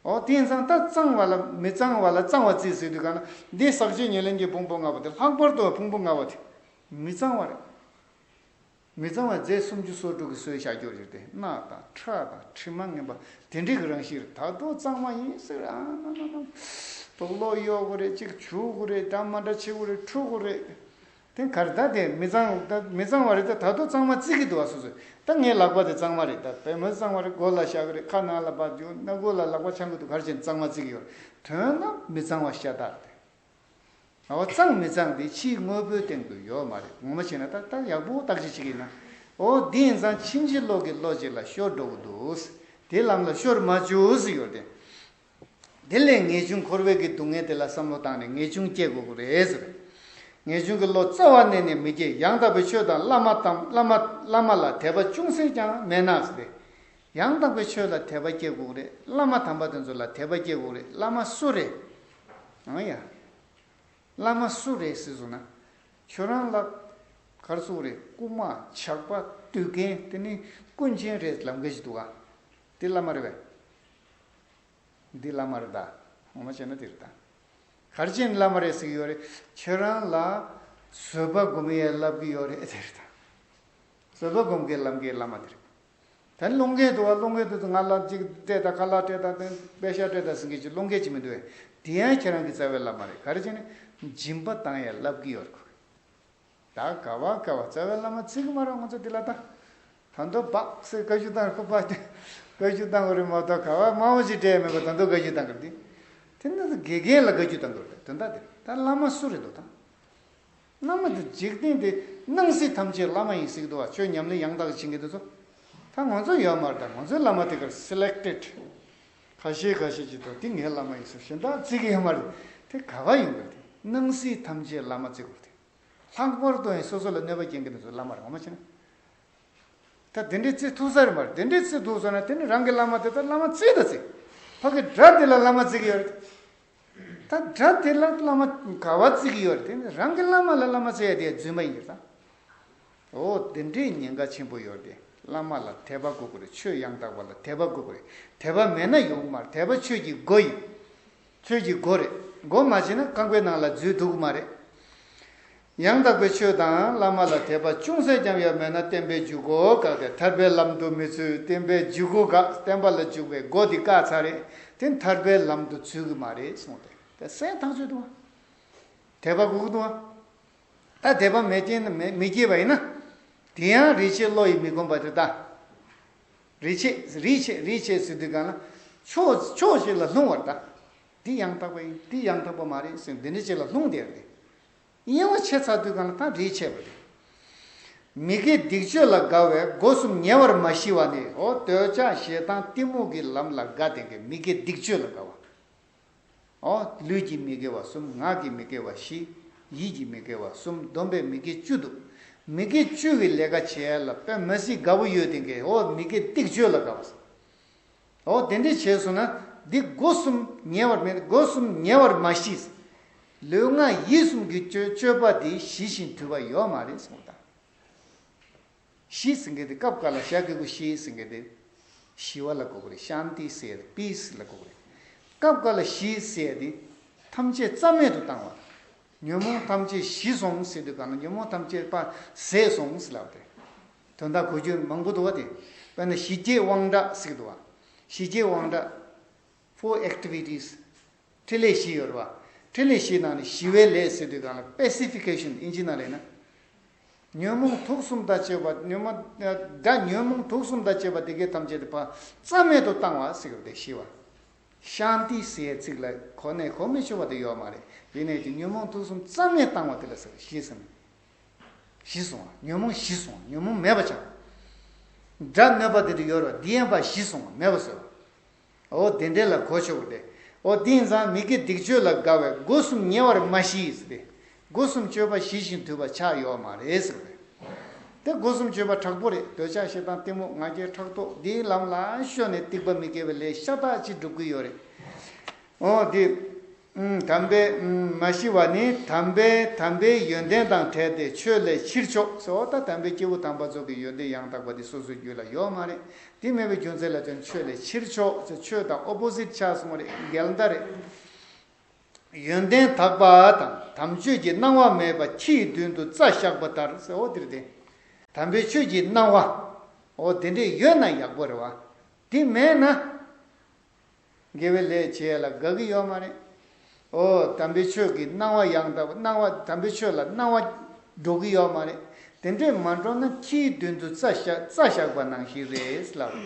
ཨོ་དེ་ཡིན་ཙང་ད་གཙང་བ་ལ་མི་གཙང་བ་ལ་གཙང་བ་བརྩི་ཟེར་དུས་ག་ན་འདི་ཟག་བཅས་ཉེར་ལེན་གྱི་ཕུང་པོ་ལྔ་པོ་དེ། ལྷག་པར་དུ་ཕུང་པོ་ལྔ་པོ་དེ་མི་གཙང་བ་རེད། མི་གཙང་བའི་རྫས་སུམ་ཅུ་སོ་དྲུག་གི་སྲོལ་བཞག་རྒྱུ་རེད་དེ། རྣག་དང་ཁྲག་དང་དྲི་མ་ངན་པ་དེ་འདྲའི་གི་རང་བཞིན་རེད། ད་དུང་གཙང་མ་ཡིན་ཟེར། ཨ་ན་ན་ན། དུག་ལོག་གཡོག་དགོས་རེད། གཅིག་བྱུག་དགོས་རེད། འདྲ་མ་འདྲ་བྱེད་དགོས་རེད། འཁྲུ་དགོས་རེད། དེ་ག་རེ་ད་དེ་མི་གཙང་ད་མི་གཙང་བ་རེད་ད། ད་དུང་གཙང་མ་བརྩི་གི་འདུག་བ་སོ་སོས། ད་ངའི་ལག་པ་དེ་གཙང་མ་རེད། ད་པད་མ་གཙང་བ་རེད། མགོ་ལ་བཞག་གི་རེད། ཁ་ནང་ལ་བབས་རྒྱུ་སྣ་ཁུག་ལ་ལག་པ་འཆང་གི་འདུག་ག་རེ་བྱས་ནས་གཙང་མ་བརྩི་གི་ཡོད་རེད། དོན་ལ་མི་གཙང་བ་ཤ་སྟག་རེད། འོ་གཙང་མི་གཙང་དེ་ཕྱིའི་དངོས་པོའི་སྟེང་དུ་ཡོད་མ་རེད། ངོ་མ་བྱས་ན་ད་ལྟ་ཡག་པོ་བརྟག་དཔྱད་བྱེད་ཀྱི་ཡིན་ན། འོ་འདི་ཡིན་ཙང་ཕྱིན་ཅི་ལོག་གི་བློ་ཅིག་ལ་ཤོར་འགྲོ་གི་འདུག་དེ་ལམ་ལ་ཤོར་མ་བཅུག་ཟེར་ཡོད་དེ། དེ་ལས་ངེས་འབྱུང་འཁོར་བའི་གི་སྡུག་བསྔལ་དེ་ལ་བསམ་བློ་བཏང་ནས་ངེས་འབྱུང་སྐྱེ་དགོས་ཀྱི་རེད་ཟེར། ངེས་འབྱུང་གི་བློ་རྩ་བ་ནས་ནས་མི་སྐྱེ། ཡང་དག་པའི་ཆོས་དང་བླ་མ་དང་བླ་མ་བླ་མ་ལ་དད་པ་ཅུང་ཟད་ཀྱང་མེད་ན་ཟེར་ཏེ། ཡང་དག་པའི་ཆོས་ལ་དད་པ་སྐྱེ་དགོས་ཀྱི་རེད། བླ་མ་དམ་པ་དེ་ཚོ་ལ་དད་པ་སྐྱེ་དགོས་ཀྱི་རེད། བླ་མ་སུ་རེད། ཨང་ཡ། བླ་མ་སུ་རེད་ཟེར་སོང་ན། ཁྱོད་རང་ལ་ག་རེ་ཟེར་དགོས་རེད། རྐུན་མ་ཇག་པ་དུད་ཁན་དེ་ནི་ཀུན་མཁྱེན་རེད་ལབ་མཁན་ཞིག་འདུག་ག་དེ་བླ་མ་རེད་པས། འདི་བླ་མ་རེད་ད། ངོ་མ་བྱས་ན་དེ་རེད་ད། ག་རེ་བྱས་ནས་བླ་མ་རེད་ཟེར་གྱི་ཡོད་རེད། ཁྱོད་རང་ལ་བཟོད་པ་སྒོམ་ཡས་ལབ་ཀྱི་ཡོད་རེད་དེ་རེད་ད། བཟོད་པ་སྒོམ་མཁན་ལམ་ཁའི་བླ་མ་དེ་རེད། ད་ནི་སློང་མཁན་འདུག་བ། སློང་མཁན་དེ་ཚོ་ང་ལ་ཅིག་སྤྲད་དང་། ཁ་ལག་སྤྲད་དང་། དེ་པེ་ཤག་སྤྲད་དང་ཟེར་མཁན་ཅིག་སློང་མཁན་ཅིག་མི་འདུག་བས། དེ་ཡང་ཁྱེད་རང་གི་རྩ་བའི་བླ་མ་རེད། ག་རེ་བྱས་ནས་སྦྱིན་པ་བཏང་ཡས་ལབ་ཀྱི་ཡོད་རེད་ཁོ། ད་ག་བ་ག་བ་རྩ་བའི་བླ་མ་བརྩི་གི་མ་རེད། ང་ཚོ་འདི་ལ་ད། ད་མདོ་སྦག་ཟེར་བཀའ་བཀྱོན་བཏང་ཁོ་པ་དེ། བཀའ་བཀྱོན་བཏང་གི་རེད་མ་གཏོགས། ག་བ་མང་བོ་ཞིག་སྤྲད་མེད་པ། ད་མདོ་བཀའ་བཀྱོན་བཏང་གི་རེད་དེ། དེ་ནི་དགེ་རྒན་ལ་བཀའ་བཀྱོན་བཏང་གི་རེད། དོན་དག་དེ་རེད། ད་བླ་མ་སུ་རེད་འདུག་ད། བླ་མ་དེ་འཇིག་རྟེན་དེ་སྣང་སྲིད་ཐམས་ཅད་བླ་མ་ཡིན་ཟེར་གི་འདུག་བ། ཆོས་ཉམས་ལེན་ཡང་དག་བྱེད་མཁན་དེ་ཚོ། ད་ང་ཚོ་ཡོད་མ་རེད། ད་ང་ཚོའི་བླ་མ་དེ་གར་སི་ལེག་ཊེཌ་ཁ་ཤས་ཁ་ཤས་ཅིག་འདུག་དེ་ངའི་བླ་མ་ཡིན་ཟེར་གཞན་དག་བརྩི་གི་ཡོད་མ་རེད། དེ་ག་བ་ཡིན་དགོས་རེད། དེ་སྣང་སྲིད་ཐམས་ཅད་བླ་མ་བརྩི་དགོས་རེད། དེ་ལྷག་པར་དུ་ཡང་སོ་སོ་ལ་གནོད་པ་སྐྱེལ་མཁན་དེ་ཚོ་བླ་མ་རེད། ངོ་མ་བྱས་ན། ད་དེ་འདྲའི་བརྩི་ཐུབ་ས་རེད་མ་རེད། དེ་འདྲའི་བརྩི་ཐུབ་སོང་ན་དེ་ནི་རང་གི་བླ་མ་དེ་ད་བླ་མ་བརྩི་ད་བརྩི། ཕ་གི་དགྲ་དེ་ལ་བླ་མ་བརྩི་གི་ཡོད་རེད། ད་དགྲ་དེ་ལ་བླ་མ་ག་བ་བརྩི་གི་ཡོད་རེད། དེ་ནི་རང་གི་བླ་མ་ལ་བླ་མ་བརྩི་ཡ་དེ་རྫུན་མ་ཡིན་གྱི་རེད་ད། འོ་དེ་འདྲའི་ཉེན་ཁ་ཆེན་པོ་ཡོད་རེད། བླ་མ་ལ་དད་པ་དགོས་ཀྱི་རེད། ཆོས་ཡང་དག་པ་ལ་དད་པ་དགོས་ཀྱི་རེད། དད་པ་མེད་ན་ཡོང་གི་མ་རེད། དད་པ་ཆོས་ཀྱི་སྒོ་ཡིན། ཆོས་ཀྱི་སྒོ་རེད། སྒོ་མ་ཕྱེ་ན་རྐང་པའི་ནང་ལ་འཛུལ་ཐུབ་ཀྱི་མ་རེད། ཡང་དག་པའི་ཆོས་དང་བླ་མ་ལ་དད་པ་ཅུང་ཟད་ཀྱང་ཡོད་མེད་ན་བསྟན་པའི་འཇུག་སྒོ་བཀག་སྟེ། ཐར་པའི་ལམ་དུ་མི་ཚུད། བསྟན་པའི་འཇུག་སྒོ་བཀག་བསྟན་པ་ལ་འཇུག་པའི་སྒོ་འདི་བཀག་ཚར་རེད། དེ་ཐར་པའི་ལམ་དུ་ཚུད་ཀྱི་མ་རེད་གསུངས་ཏེ། དེ་སེམས་ཐག་ཆོད་འདུག་བ། དད་པ་དགོས་ཀྱི་འདུག་བ། ད་དད་པ་མེད་ཅན་མེད་མི་སྐྱེས་པ་ཡིན་ན། དེ་ཡང་རིག་བྱེད་བློ་ཡིས་མི་ཁོམ་པ་དེ་ལྟ། རིག་བྱེད་རིག་བྱེད་རིག་བྱེད་ཟེར་དུས་གང་ལ། ཕྱོགས་ཕྱོགས་ཤིག་ལ་ལྷུང་བར་ལྟ། འདི་ཡང་དག་པ་ཡིན། འདི་ཡང་དག་པ་མ་རེད་ཟེར་འདི་འདྲ་ཅིག་ལ་ལྷུང་བསྡད་རེད། གཡེང་བ་ཆེ་ཚར་དུས་གང་ལ་ད་རིག་བྱེད་པ་རེད། མི་དགེ་སྡིག་སྤྱོད་ལ་དགའ་བས་སྒོ་གསུམ་ཉེ་བར་མ་ཞི་བ་ནི། འོ་འདོད་ཆགས་ཞེ་སྡང་གཏི་མུག་གི་ལམ་ལ་དགའ་བསྡད་མཁན་མི་དགེ་སྡིག་སྤྱོད་ལ་དགའ་བ། འོ། ལུས་ཀྱི་མི་དགེ་བ་གསུམ། ངག་གི་མི་དགེ་བ་བཞི། ཡིད་ཀྱི་མི་དགེ་བ་གསུམ། བསྡོམས་པས་མི་དགེ་བཅུ་འདུག་མི་དགེ་བཅུ་གི་ལས་ཀ་བྱེད་ཡ་ལ་དཔེ་མི་སྲིད་དགའ་བོ་ཡོད་དེ་གས། འོ་མི་དགེ་སྡིག་སྤྱོད་ལ་དགའ་བ། འོ་དེ་འདྲས་བྱས་སོང་ན་འདི་སྒོ་གསུམ་ཉེ་བར་མེད། སྒོ་གསུམ་ཉེ་བར་མ་ཞི། ལུས་ངག་ཡིད་གསུམ་གྱི་སྤྱོད་སྤྱོད་པ་འདི་ཞི་ཞིང་དུལ་བ་ཡོད་མ་རེད་གསུངས་དང་། ཞི་ཟེར་མཁན་དེ་སྐབས་འགའ་ལ་ཞྭ་གི་གུ་ཞི་ཟེར་མཁན་དེ་ཞི་བ་ལ་གོ་གི་རེད། ཤཱན་ཏི་ཟེར་ཡ་དེ་པིས་ལ་གོ་གི་རེད། སྐབས་འགའ་ལ་ཞི་ཟེར་ཡ་དེ་ཐམས་ཅད་རྩ་མེད་དུ་བཏང་བ། ཉོན་མོངས་ཐམས་ཅད་ཞི་སོང་ཟེར་དུས་གང་ལ་ཉོན་མོངས་ཐམས་ཅད་ཕར་ཟད་སོང་ཟེར་ལབ་དེ། དོན་དག་གོ་རྒྱུ་མང་པོ་འདུག་བ་དེ། དཔེར་ན་ཞི་བྱེད་དབང་དྲག་ཟེར་གི་འདུག་བ། ཞི་བྱེད་དབང་དྲག Four activities. འཕྲིན་ལས་བཞི་ཡོད་རེད་བ། འཕྲིན་ལས་བཞིའི་ནང་ནས་ཞི་བའི་ལས་ཟེར་དུས་གང་ལ་པེ་སི་ཕི་ཀེ་ཤན་ཨིན་ཇི་ནང་ལ་ཡིན་ན། ཉོན་མོངས་དུག་གསུམ་དང་བཅས་པ། ཉོན་མོངས་དགྲ་ཉོན་མོངས་དུག་གསུམ་དང་བཅས་པ་དེ་གའི་ཐམས་ཅད་དེ་ཕར་རྩ་མེད་དུ་བཏང་བ་ཟེར་བ་དེ་ཞི་བ། ཤཱན་ཏི་ཟེར་ཚིག་ལ་གོ་གནས་གོ་མི་ཆོག་པ་དེ་ཡོད་མ་རེད། ཡིན་ནའི་དེ་ཉོན་མོངས་དུག་གསུམ་རྩ་མེད་བཏང་བ་དེ་ལ་ཟེར་ཞི་ཟེར། ཞི་སོང་བ། ཉོན་མོངས་ཞི་སོང་བ། ཉོན་མོངས་མེད་པ་ཆགས། དགྲ་གནོད་པ་དེ་དུ་ཡོད་རེད་བ། དེ་ཡང་ཕར་ཞི་སོང་བ། མེད་པ་བཟོས་པ། འོ་དེ་འདྲས་ལ་གོ་ཆོག་གི་རེད། འོ་དེ་ཡིན་ཙང་མི་དགེ་སྡིག་སྤྱོད་ལ་དགའ་བས་སྒོ་གསུམ་ཉེ་བར་མ་ཞི་ཟེར་ཏེ། སྒོ་གསུམ་སྤྱོད་པ་ཞི་ཞིང་དུལ་བ་ཆགས་ཡོད་མ་རེད་ཟེར་བ་རེད། དེ་སྒོ་གསུམ་སྤྱོད་པ་དྲག་པོ་རེད། འདོད་ཆགས་ཞེ་སྡང་གཏི་མུག་ང་རྒྱལ་ཕྲག་དོག་འདིའི་ལམ་ལ་ཤོར་ནས་སྡིག་པ་མི་དགེ་བའི་ལས་ཤ་སྟག་ཅིག་སྒྲུབ་ཀྱི་ཡོད་རེད། འོ་འདི། ཨུམ། དམ་པས་ཨུམ། མ་ཤི་བ་ནི་དམ་པའི་དམ་པའི་ཡོན་ཏན་དང་བྲལ་ཏེ་ཆོས་ལས་ཕྱིར་ཕྱོགས་ཟེར། འོ་ད་དམ་པའི་སྐྱེས་བུ་དམ་པ་ཚོ་གི་ཡོན་ཏན་ཡང་དག་པ་འདི་སོ་སོའི་རྒྱུད་ལ་ཡོད་མ་རེད། འདི་མེད་པའི་རྒྱུ་མཚན་ལ་བརྟེན་ཆོས་ལས་ཕྱིར་ཕྱོགས་ཟེར། ཆོས་དང་ཨོ་པོ་ཟིཊ་ཆགས་སོང་བ་རེད། འགལ་ཟླ་རེད། ཡོན་ཏན་དག་པ་དང་དམ་ཆོས་ཀྱི་སྣང་བ་མེད་པ་ཁྱིའི་མདུན་དུ་རྩྭ་བཞག་པ་ལྟར་ཟེར། འོ་འདིར་བསྟན། དམ་པའི་ཆོས་ཀྱི་སྣང་བ། འོ་དེ་འདྲས་ཡོད་ན་ཡག་པོ་རེད་བ། དེ་མེད་ན། དགེ་བའི་ལས་བྱེད་ཡ་ལ་དགའ་གི་ཡོད་མ་རེད། འོ་དམ་པའི་ཆོས་ཀྱི་སྣང་བ་ཡང་དག་སྣང་བ། དམ་པའི་ཆོས་ལ་སྣང་བ་འགྲོ་གི་ཡོད་མ་རེད། དེ་འདྲས་མ་འགྲོ་ན་ཁྱིའི་མདུན་དུ་རྩྭ་བཞག་རྩྭ་བཞག་པ་ནང་བཞིན་རེད་ལབ།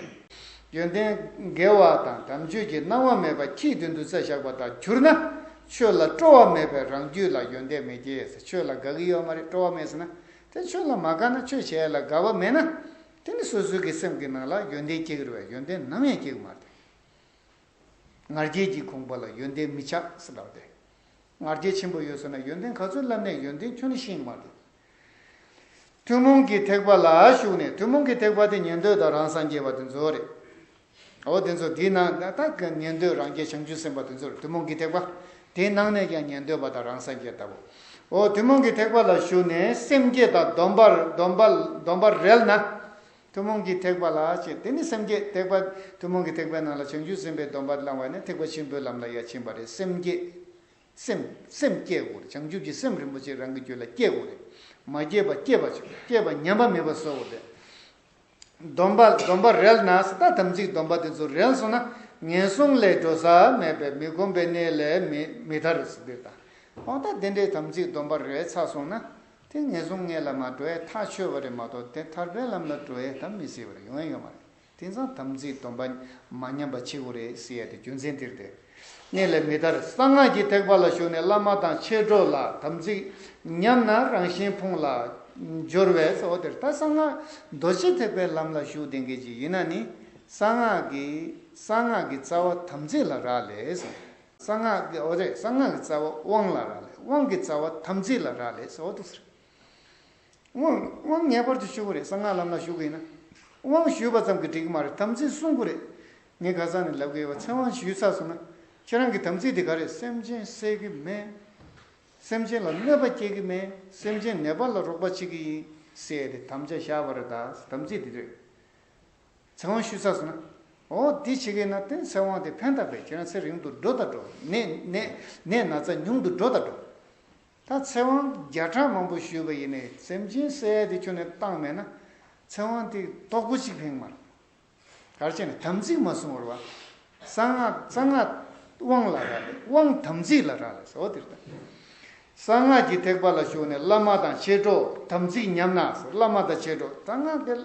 ཡོན་ཏན་དགེ་བ་དང་དམ་ཆོས་ཀྱི་སྣང་བ་མེད་པ་ཁྱིའི་མདུན་དུ་རྩྭ་བཞག་པ་དང་གྱུར་ན། ཆོས་ལ་སྤྲོ་བ་མེད་པས་རང་རྒྱུད་ལ་ཡོན་ཏན་མི་སྐྱེ་ཟེར། ཆོས་ལ་དགའ་གི་ཡོད་མ་རེད། སྤྲོ་བ་མེད་ཟེར་ན། དེ་ཆོས་ལ་མ་དགའ་ན། ཆོས་བྱེད་ཡ་ལ་དགའ་བ་མེད་ན། དེ་ནི་སོ་སོའི་གི་སེམས་ཀྱི་ནང་ལ་ཡོན་ཏན་སྐྱེ་གི་རེད་པས། ཡོན་ཏན་ནམ་ཡང་སྐྱེ་གི་མ་རེད། ང་རྒྱལ་གྱི་ཁོང་པ་ལ་ཡོན་ཏན་མི་ཆགས་ཟེར་ལབ་སྟེ། ང་རྒྱལ་ཆེན་པོ་ཡོད་སོང་ན་ཡོན་ཏན་ག་ཚོད་བསླབས་ནས་ཡོན་ཏན་ཁྱོན་ནས་ཤེས་མ་ཐུབ། ཐུན་མོང་གི་ཐེག་པ་ལ་ཞུགས་ནས། ཐུན་མོང་གི་ཐེག་པ་དེ་ཉན་ཐོས་དང་རང་སངས་རྒྱས་པ་དེ་ཚོ་རེད། འོ་དེ་ཚོ་དེའི་ནང་ད་ཉན་ཐོས་རང་རྒྱལ་བྱང་ཆུབ་སེམས་དཔའ་དེ་ཚོ་རེད། ཐུན་མོང་གི་ཐེག་པ། དེའི་ནང་ནས་ཀྱང་ཉན་ཐོས་པ་དང་རང་སངས་རྒྱས་ལྟ་བུ། འོ་ཐུན་མོང་གི་ཐེག་པ་ལ་ཞུགས་ནས་སེམས་བསྐྱེད་དང་སྡོམ་པ། སྡོམ་པ། སྡོམ་པ་རལ་ན། ཐུན་མོང་གི་ཐེག་པ་ལ་ཞེས། དེ་ནི་སེམས་བསྐྱེད་ཐེག་པ། ཐུན་མོང་གི་ཐེག་པའི་ནང་ལ་བྱང་ཆུབ་སེམས་དཔའི་སྡོམ་པ་བླངས་པ་ནི་ཐེག་པ་ཆེན་པོའི་ལམ་ལ་ཡར་ཕྱིན་པ་རེད། སེམས་བསྐྱེད། སེམས། སེམས་བསྐྱེད་དགོས་རེད། བྱང་ཆུབ་ཀྱི་སེམས་རིན་པོ་ཆེ་རང་གི་རྒྱུད་ལ་བསྐྱེད་དགོས་རེད། མ་བསྐྱེད་པ་བསྐྱེད་པ་བྱེད། བསྐྱེད་པ་ཉམས་པ་མེད་པ་བཟོ་དགོས་རེད། སྡོམ་པ། སྡོམ་པ་རལ་ན་ཟེར། ད་དམ་ཚིག་སྡོམ་པ་དེ་ཚོ་རལ་སོང་ན། ངན་སོང་ལས་འགྲོ་ས་མེད་པས་མི་ཁོམ་པའི་གནས་ལས་མི་མི་ཐར་ཟེར་འདིར་ད། འོ་ད་དེ་འདྲའི་དམ་ཚིག་སྡོམ་པ་རལ་ཚར་སོང་ན། དེ་ངན་སོང་གནས་ལ་མ་འགྲོ་ཡ་ཐག་ཆོད་པ་རེད་མ་གཏོགས། དེ་ཐར་པའི་ལམ་ལ་འགྲོ་ཡ་ད་མི་སྲིད་པ་རེད། ཡོང་ཡ་ཡོད་མ་རེད། དེང་སང་དམ་ཚིག་སྡོམ་པ་མ་ཉམས་པ་བྱེད་དགོས་རེད་ཟེར་ཡ་དེ་རྒྱུ་མཚན་དེ་རེད་དེ། གནས་ལས་མི་ཐར། གསང་སྔགས་ཀྱི་ཐེག་པ་ལ་ཞུགས་ནས་བླ་མ་དང་མཆེད་གྲོགས་ལ། དམ་ཚིག་ཉམས་ན་རང་གཞན་ཕུང་ལ་སྦྱོར་བས་ཟེར། འོ་དེར་ད་གསང་སྔགས་རྡོ་རྗེ་ཐེག་པའི་ལམ་ལ་ཞུགས་བསྡད་མཁན་ཅིག་ཡིན་ན་ནི། གསང་སྔགས་ཀྱི། གསང་སྔགས་ཀྱི་རྩ་བ་དམ་ཚིག་ལ་རག་ལས་ཟེར། གསང་སྔགས་ཀྱི། འོ་རེད། གསང་སྔགས་ཀྱི་རྩ་བ་དབང་ལ་རག་ལས། དབང་གི་རྩ་བ་དམ་ཚིག་ལ་རག་ལས་ཟེར། འོ་དེ་ཟེར། དབང་། དབང་ངེས་པར་དུ་ཞུ་དགོས་རེད། གསང་སྔགས་ལམ་ལ་ཞུགས་དགོས་ཡིན་ན། དབང་ཞུས་པ་ཙམ་གྱིས་འགྲིག་གི་མ་རེད། དམ་ཚིག་སྲུང་དགོས་རེད། ངས་ཁ་སང་ནས་ལབ་ཀྱི་ཡོད་པ། ཚེ་དབང་ཞུས་ཚར་སོང་ན། ཁྱེད་རང་གི་དམ་ཚིག་དེ་ག་རེད། སེམས་ཅན་བསད་ཀྱི་མེད། སེམས་ཅན་ལ་གནོད་པ་སྐྱེལ་གྱི་མེད། སེམས་ཅན་ནད་པ་ལ་རོགས་པ་བྱེད་ཀྱི་ཡིན་ཟེར་ཏེ་དམ་བཅའ་བཞག་པ་རེད། ད་དམ་ཚིག་དེ་རེད། ཚེ་དབང་ཞུས་ཚར་སོང་ན། འོ་འདི་བྱེད་ཀྱི་ན་དེ་ཚེ་དབང་དེ་ཕན་ཐོགས་པས། ཁྱེད་རང་ཚེ་རིང་དུ་འགྲོ་དང་འགྲོ། ནད། ནད། ནད་ན་ཚ་ཉུང་དུ་འགྲོ་དང་འགྲོ། ད་ཚེ་དབང་བརྒྱ་ཕྲག་མང་པོ་ཞུས་པ་ཡིན་ནའི། སེམས་ཅན་བསད་ཡ་དེ་ཁྱོན་ནས་བཏང་མེད་ན། ཚེ་དབང་དེ་རྡོག་པོ་གཅིག་ཕན་གྱི་མ་རེད། ག་རེ་བྱས་ནས་དམ་ཚིག་མ་བསྲུང་བར་བ། གསང་སྔགས། གསང་སྔགས་དབང་ལ་རག་ལས། དབང་དམ་ཚིག་ལ་རག་ལས་ཟེར། འོ་དེ་རེད་ད། གསང་སྔགས་ཀྱི་ཐེག་པ་ལ་ཞུགས་ནས་བླ་མ་དང་མཆེད་གྲོགས། དམ་ཚིག་ཉམས་ན་ཟེར། བླ་མ་དང་མཆེད་གྲོགས། གསང་སྔགས་ཀྱི་